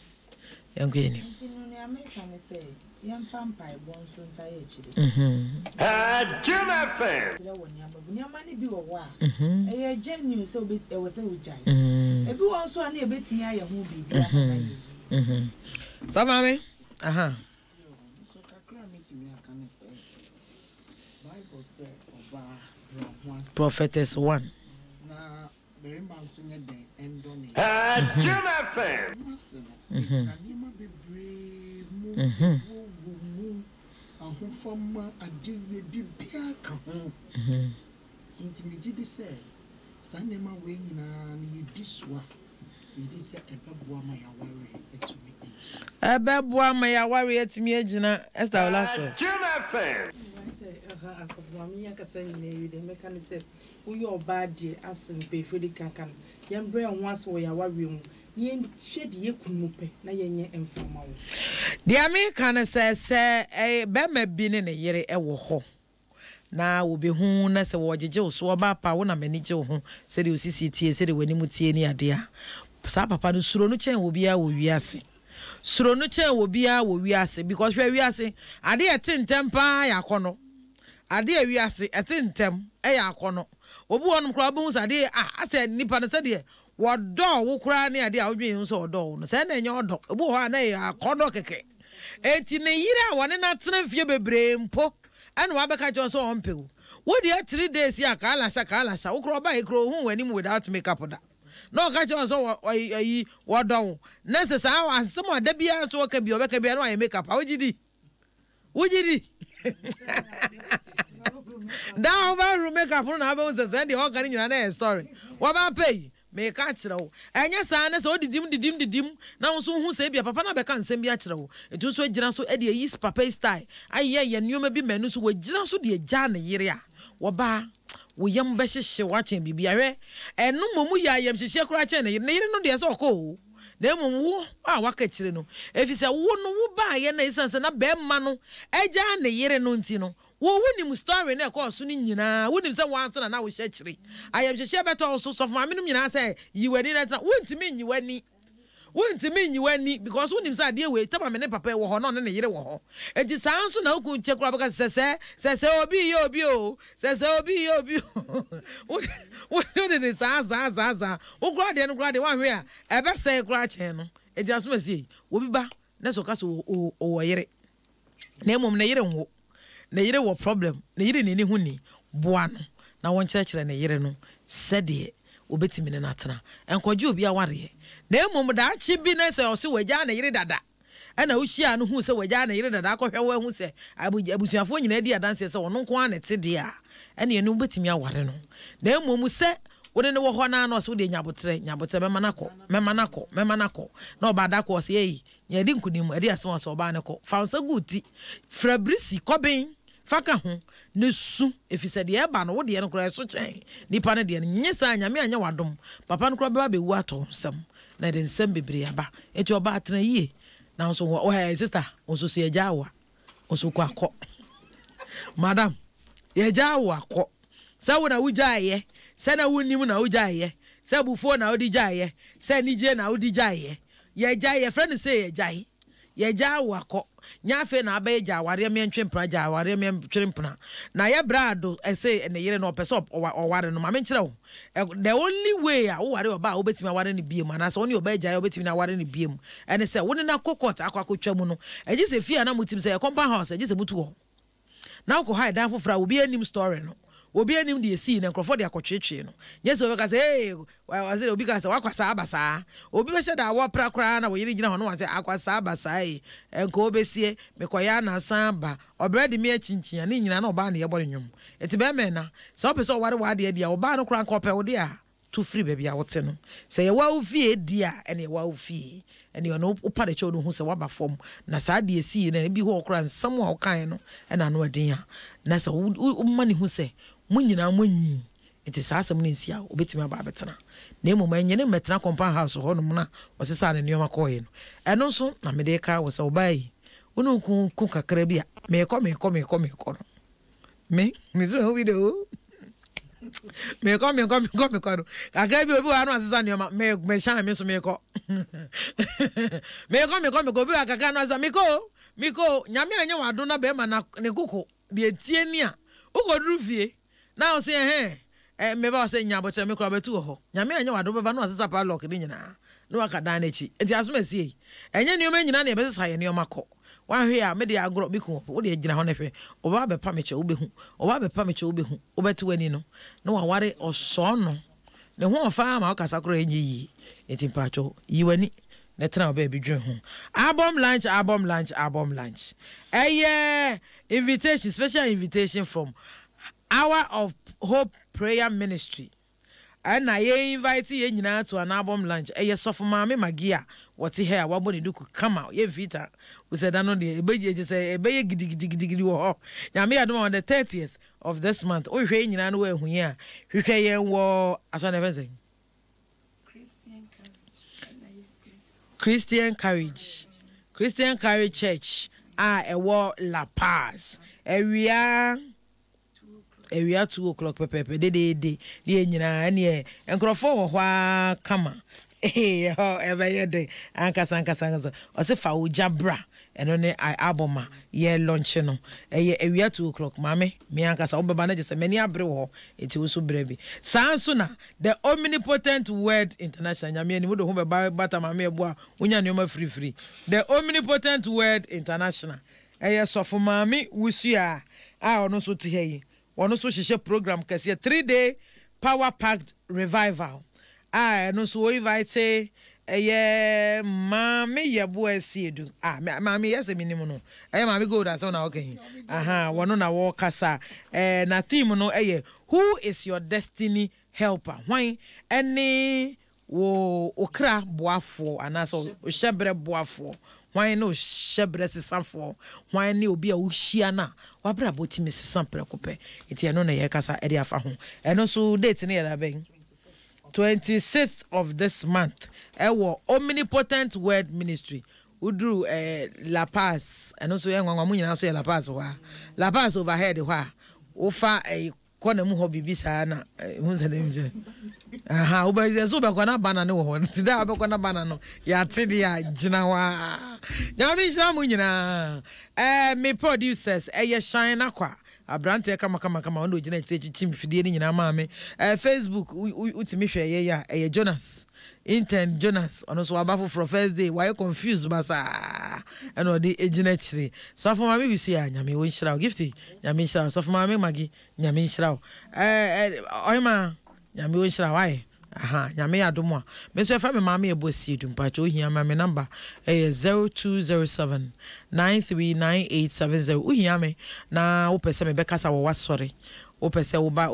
Yɛnkɔ yɛn anim. Nti no nea meka ne sɛ yɛmfa mpaebɔ nso ntae akyire. Jim FM. Kyerɛ wɔ nneɛma bi. Nneɛma no bi wɔ hɔ a, ɛyɛ genuine sɛ wobɛ ɛwɔ sɛ wogyae. Ebi wɔ hɔ nso a na yɛbɛtumi ayɛ ho biribi ama no ayɛ yie. Sɛ maame, aha. Yoo, nso kakra a mɛtumi aka ne sɛ, Bible sɛ ɔbaa brɛ wo ho ase. Prophetess one. Na Barima nso nyɛ dɛn ndɔ ne yere. Jim FM. Ho ase no, egyina nneɛma bebree mu, ebuo wɔ mu, ahofama, adeyɛ, biribiara ka ho. Nti megye di sɛ saa nneɛma wei nyinaa no yɛdi so a, megye di sɛ ɛbɛboa ma yɛawareɛ atumi agyina. Ɛbɛboa ma yɛawareɛ atumi agyina. Esther, wo last word. Jim FM. Sɛ asafo maame yi akasa nyinaa awie deɛ mɛka ne sɛ Woyɛ ɔbaa deɛ ase mpanyinfoɔ di kan ka no, yɛn brɛ yɛn ho ase wɔ yɛn awareɛ mu na yɛn hwɛ deɛ yɛn kunu mu pɛ na yɛn nyɛ mfa mma wɔn. Deɛ meka ne sɛ, sɛ barima bi ne ne yere wɔ hɔ na wɔbɛhu na sɛ wɔregyegye wo so, ɔbaa pa, wo na m'ani gye wo ho, sɛdeɛ wo sisi teɛ, sɛdeɛ w'anim teɛ ne adeɛ a, saa papa no, suro no kyɛn obiara wɔ wiase. Suro no kyɛn obiara wɔ wiase because hwɛ wiase, adeɛ a ɛte ntɛm pa ara yɛ akɔnnɔ. Adeɛ a wiase ɛte ntɛm yɛ akɔnnɔ. Obi wɔ hɔnom koraa wobɛhu sɛ adeɛ ah asɛ nipa no sɛdeɛ wɔdɔɔ wo koraa ne adeɛ a wodwen ho sɛ ɔdɔɔ wo no sɛɛ na ɛnyɛ ɔdɔ. Obi wɔ hɔ a na ɛyɛ akɔnnɔ kɛkɛ. Enti ne yere a wɔne no atena mfeɛ bebree mpo ɛna wabɛka kyerɛ wo sɛ ɔmpɛ wo. Wo deɛ 3 days yi a kaalasha kaalasha wo koraa ɔbaeɛ koraa ɔhuu w'anim without makeup da na ɔka kyerɛ wo sɛ wɔ ayi wɔdɔ wo na sɛ saa asɛm a da biara nso ɔka bi ɔbɛka biara na wayɛ makeup a wogye di? Wogye di? Da a wobɛhoro makeup no na wobɛhu sɛ sɛɛ deɛ ɔka no nyinaa na ɛyɛ story. Wɔba pɛ yi, meka akyerɛ wo. Ɛnyɛ saa na sɛ wodidim didim didim na wo nso wohu sɛ ebia papa no abɛka nsɛm bi akyerɛ wo. Nti wo nso agyina so de ayi papa yi style ayeyɛ yɛ nneɛma bi ma ɛno nso wagyina so de agyaa ne yere a, wɔba wo yam bɛhyehye wo akyɛn biribiara. Hwɛ, ɛno mmom yɛ ayamhyehyeɛ koraa kyɛn ne yere. Ne yere no deɛ sɛ ɔkɔ oo. Na mmom wo a woaka akyire no, efisɛ wo no wobaeɛ na esiane sɛ na barima no agyaa ne yere no nti no, wo wonim story no a ɛkɔɔ so no nyinaa, wonim sɛ wo ara nso na na wohyɛ akyire. Ayamhyehyeɛ bɛtɔ wo so, sɔfo maame nom nyinaa sɛ yi w'ani na tena, wontumi nyi w'ani, wontumi nyi w'ani because wonim sɛ adeɛ wei, tama me ne papa yi wɔ hɔ na ɔne ne yere wɔ hɔ, enti saa nso na wo kunu kyɛ koraa bɛka sɛ sɛsɛɛ, sɛsɛɛ obi reyɛ obi oo, sɛsɛɛ obi reyɛ obi oo, wode ne saa saa saa saa, wo koraa deɛ no koraa deɛ woanhwɛ a, Ɛbɛsɛe koraa kyɛn no. Enti asɛm a ɛsi yi, obi ba na sɛ ɔka sɛ ɔwɔ yere, na mmom ne yere nwo, ne yere wɔ problem, ne yere nni ne ho ni, boa no na wɔnkyerɛkyerɛ ne yere no sɛdeɛ ɔbɛtumi ne no atena. Nkɔgye obi awareɛ, na mmom daakye bi na sɛ ɔse wagyaa ne yere dada, Ɛnna wohyiaa no huu sɛ wagyaa ne yere dada akɔhwɛ hɔ ahu sɛ abusuafoɔ nyinaa di adanseɛ sɛ ɔno nko ara na ɛte deɛ a, ɛnneɛ ɛno wobɛtumi aware no. Na mmom sɛ wo ne no wɔ hɔ no ara na ɔse wodeɛ nya aboterɛ, nya aboterɛ, mɛma no akɔ, mɛma no akɔ, mɛma no akɔ. Na ɔbaa da koro ɔse ei, yɛadi nkonim, ɛde asɛm a ɔse ɔbaa no kɔ. Fa wo nsa gu wo ti, fra birisi, kɔben, fa ka ho, na su, ɛfiri sɛ deɛ ɛreba no, wo deɛ no koraa ɛso kyɛn nipa no deɛ no. Nyɛ saa a, Nyame anyɛ wo adom, papa no koraa bɛba abɛwu atɔ wo nsam. Na ɛde nsɛm bebree aba. Enti ɔbaa tena yie. Na wo nso wɔ ɛɛ sister wo nso so yɛgyaa wo a wo nso kɔ akɔ. Madam yɛgyaa wo akɔ. Sɛ wo na wogyaeɛ sɛ na wonnim na wogyaeɛ. Sɛ abufuo na wode gyaeɛ, sɛ anigyeɛ na wode gyaeɛ. Yɛagyae, yɛfrɛ no sɛ yɛagyae. Yɛagyae wo akɔ. Nyɛ afei na abɛyɛ gya awareɛ meɛntwe mpena, gya awareɛ meɛntwere mpena. Na yɛ bra ado se ne yere no ɔpɛ sɛ ɔware no. Ma menkyerɛ wo, the only way a woware ɔbaa a wobɛtumi aware no biom anaasɛ wo ne ɔbaa agyae a wobɛtumi ne aware no biom ɛne sɛ wo ne no akɔ court akɔ akɔtwa mu no. Ɛgye sɛ fie a na motim sɛ ɛyɛ compound house a ɛgye sɛ motu hɔ. na wokɔ hae dan foforɔ a obiara nnim story no, obiara nnim deɛ ɛsii na nkurɔfoɔ de akɔtweetwee no. Nyɛ sɛ wɔbɛka sɛ ee, ɔsɛ obi ka sɛ wakɔ saa aba saa. Obi bɛhyɛ da a wɔpra koraa na wɔyere gyina hɔ na wɔasɛ akɔ saa aba saa ee, nka ɔbɛsie, mekɔyɛ a na asan aba, ɔbrɛ de me akyinkyini a, ne nyinaa na ɔbaa na yɛbɔ no nnwom. Nti bɛrima ɛna, sɛ wopɛ sɛ ɔware w'adeɛ deɛ a, ɔbaa no koraa nka ɔpɛ wo deɛ a, Tu firi baabi a wote no. Sɛ ɛyɛ wo fie deɛ a, ɛnneɛ ɛwɔ wo fie. Ɛnneɛ ɔno wopa no kyɛw no hu sɛ woaba fam. Na saa deɛ ɛsii no, ebi hɔ koraa nsɛm a wokaeɛ no na ano ɛden a, na sɛ woma no hu sɛ mo nyinaa moanyin nti saa asɛm no nsi a, ɔbɛtumi aba abɛtena. Na mmom ɛnyɛ ne mmɛtena compound house hɔnom na ɔsesaa ne nneɛma kɔeɛ no. Ɛno nso na mede reka wo sɛ ɔbaa yi, wo ne wo kunu ko kakra bi a, merekɔ, merekɔ, merekɔ, merekɔ no. Me, me sɛ obi de o. Mekɔ, mekɔ, mekɔ, mekɔ no. Kakra bi obi wɔ ano asesa nneɛma. Me, me hyɛn me so mekɔ. Mekɔ, mekɔ, mekɔ. Obi wɔ kakra no asesa mekɔ o, mekɔ o. Nyame anyɛ wado na bɛrima na ne koko deɛ tie ni a. Wokɔduru fie na wo se ɛhɛn. Eh, meba hɔ sɛ nya abokyerɛ me koraa bɛtu wɔ hɔ. Nyame anyɛ w'adom bɛba na wasesa padlock no nyinaa na waka dan no akyi. Nti asom asie yi, ɛnyɛ nneɛma nyinaa na yɛbɛsesa yɛn nneɛma kɔ. Woanhwɛ a, me deɛ agorɔ, me kun wɔ hɔ, wo deɛ gyina hɔ na hwɛ, ɔbɛba abɛpa me kyɛw, wobɛhu, ɔbɛba abɛpa me kyɛw, wobɛhu. Wobɛte w'ani no, na waware ɔsɔɔ no. Ne ho ɔfa ara ma wokasa koraa ɛnyɛ yie. Nti mpakyɛw, yi w'ani na tena wo baabi dwen ho. Album launch, album launch, album launch. Ɛyɛ invitation, special invitation from Hour of Hope Prayer Ministry na yɛ invite yɛn nyinaa to an album lunch. Ɛyɛ Sɔfo Maame Maggie a wɔte ha a wabɔ ne duku kama. Yɛ mfii ta sɛ da no deɛ ɛbɛgye gye sɛ ɛbɛyɛ gidigidigidigidi wɔ hɔ. Nyame yɛ adom a on the 30th of this month. Wohwehwɛ yɛn nyinaa no woahu yɛn a, hwehwɛ yɛn wɔ asɔre no yɛfrɛ no sɛn? Christian Courage Christian Courage Church a ɛwɔ La Paz. Awia awia 2 o'clock pɛpɛɛpɛ dedeede ne yɛn nyinaa ɛneɛ nkurɔfoɔ wɔ hɔ ara kama. Ɛhɔ ɛbɛyɛ den ankasa ankasa ankasa. Ɔse fa wo gya bra. Ɛno ne album a yɛ launch no. Ɛyɛ awia 2 o'clock. Maame, me ankasa wobɛba na kyerɛ sɛ m'ani abere wɔ hɔ. Enti wo nso bra bi. Saa nso na The Omnipotent Word International, Nyame anim wode wo ho bɛba bata Maame ɛboa a wonya nneɛma firifiri. The Omnipotent Word International, ɛyɛ Sɔfo Maame Wusuaa a ɔno nso te ha yi. Wɔn nso hyehyɛ program kɛseɛ, 3 day power packed revival a ɛno nso wɔ invite ɛyɛ Maame Yeboah Asiedu. Ah, Maame yɛ sɛ menim no. Ɛyɛ Maame Gold asɛm na wɔka yi. Aha, wɔno na wɔkasa. Eh, na theme no ɛyɛ Who is your destiny helper? Hwan ɛne wo okra boafoɔ anaasɛ wo hyɛberɛ boafoɔ? Hwan ne wo hyɛberɛ sesafoɔ? Hwan ne obi a wohyia no a w'abrabɔ tumi sesa prɛko pɛ? Nti ɛno na yɛrekasa de afa ho. Ɛno nso date no yɛ da bɛn? 26th of this month ɛwɔ Omnipotent Word Ministry. Woduru eh, La Paz, ɛno nso yɛ nwanwa, mo nyinaa nso yɛ La Paz hɔ a. La Paz overhead hɔ a, wofa eh, kɔ na mu hɔ biribi saa na hu sɛ dɛm kyerɛ. Aha, wobɛ sɛ so wobɛkɔ na bana no wɔ hɔ. Nti da a wobɛkɔ na bana no, yɛate deɛ a gyina hɔ a. Nyame nhyira mo nyinaa. Eh, me producers, ɛyɛ Shine Akwa. Aberanteɛ kama kama kama, ɔno na ogyina akyire twitwi mfidie no nyinaa maa me. Eh, Facebook, wotumi hwɛ yɛn a, ɛyɛ Jonas. Intern Jonas, ɔno nso waba foforɔ first day, wayɛ confused basaa, ɛna ɔde gyina akyire. Sɔfo Maame Wisi a, Nyame ɔnhyira wo. Gifty, Nyame nhyira wo. Sɔfo Maame Maggie, Nyame nhyira wo. Eh, eh, Ɔhemaa, Nyame ɔnhyira wo, ayɛ. Aha, Nyame yɛ adom a. Me nso yɛfrɛ me Maame Yɛboa Siedu, mpakyɛ wohia me a, me number ɛyɛ 0207 939870. Wohia me na wopɛ sɛ mebɛkasa wɔ w'asɔre, wopɛ sɛ woba,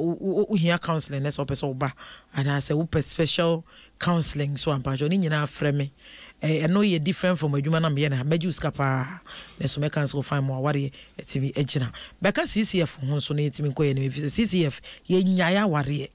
wohia counseling na sɛ wopɛ sɛ woba, anaasɛ wopɛ special counseling nso a, mpakyɛ ne nyinaa frɛ me. Ɛno yɛ different from adwuma na meyɛ no ha, mɛgye wo sika paa, nanso mɛka sɛ wo fine ma w'awareɛ atumi agyina. Bɛka CCF ho nso na yɛntumi nkɔ yɛn anim, ɛfiri sɛ CCF yɛnnyae awareɛ.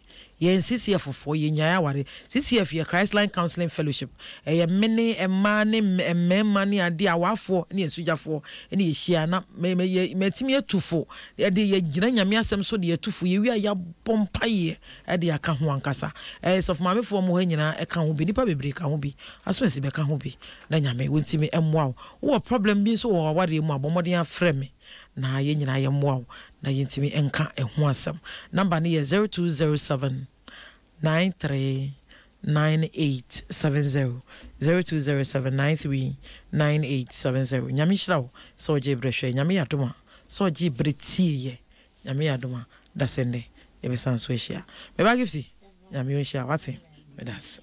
Yɛn CCF foɔ yɛnnyae aware. CCF yɛ Christline Counseling Fellowship. Ɛyɛ me ne mmaa ne mmarima ne adeɛ, awaafoɔ ne asugyafoɔ ne yɛhyia na me, me, yɛ, matumi atu fo. Yɛde yɛgyina Nyame asɛm so de atu fo. Yɛwie a yɛabɔ mpaeɛ de aka ho ankasa. Ɛɛ sɔfo maamefoɔ mo ha nyinaa ɛka ho bi. Nnipa bebree ka ho bi. Aso asi bɛka ho bi. Na Nyame wɔntumi mmoa wo. Wowɔ problem bi nso wɔ w'awareɛ mu a, bɔ mmɔden afrɛ me na yɛn nyinaa yɛmmoa wo na yɛntumi nka ɛho asɛm. Number no yɛ 0207 93 9870, 0207 93 9870. Nyame nhyira wo sɛ wogyee berɛ hwɛɛ. Nyame yɛ adom a, sɛ wogyee berɛ tieeɛ. Nyame yɛ adom a, dasɛ nnɛ yɛbɛsan so ahyia. Me ba Gifty, Nyame ɔnhyira wo, wate? Meda ase.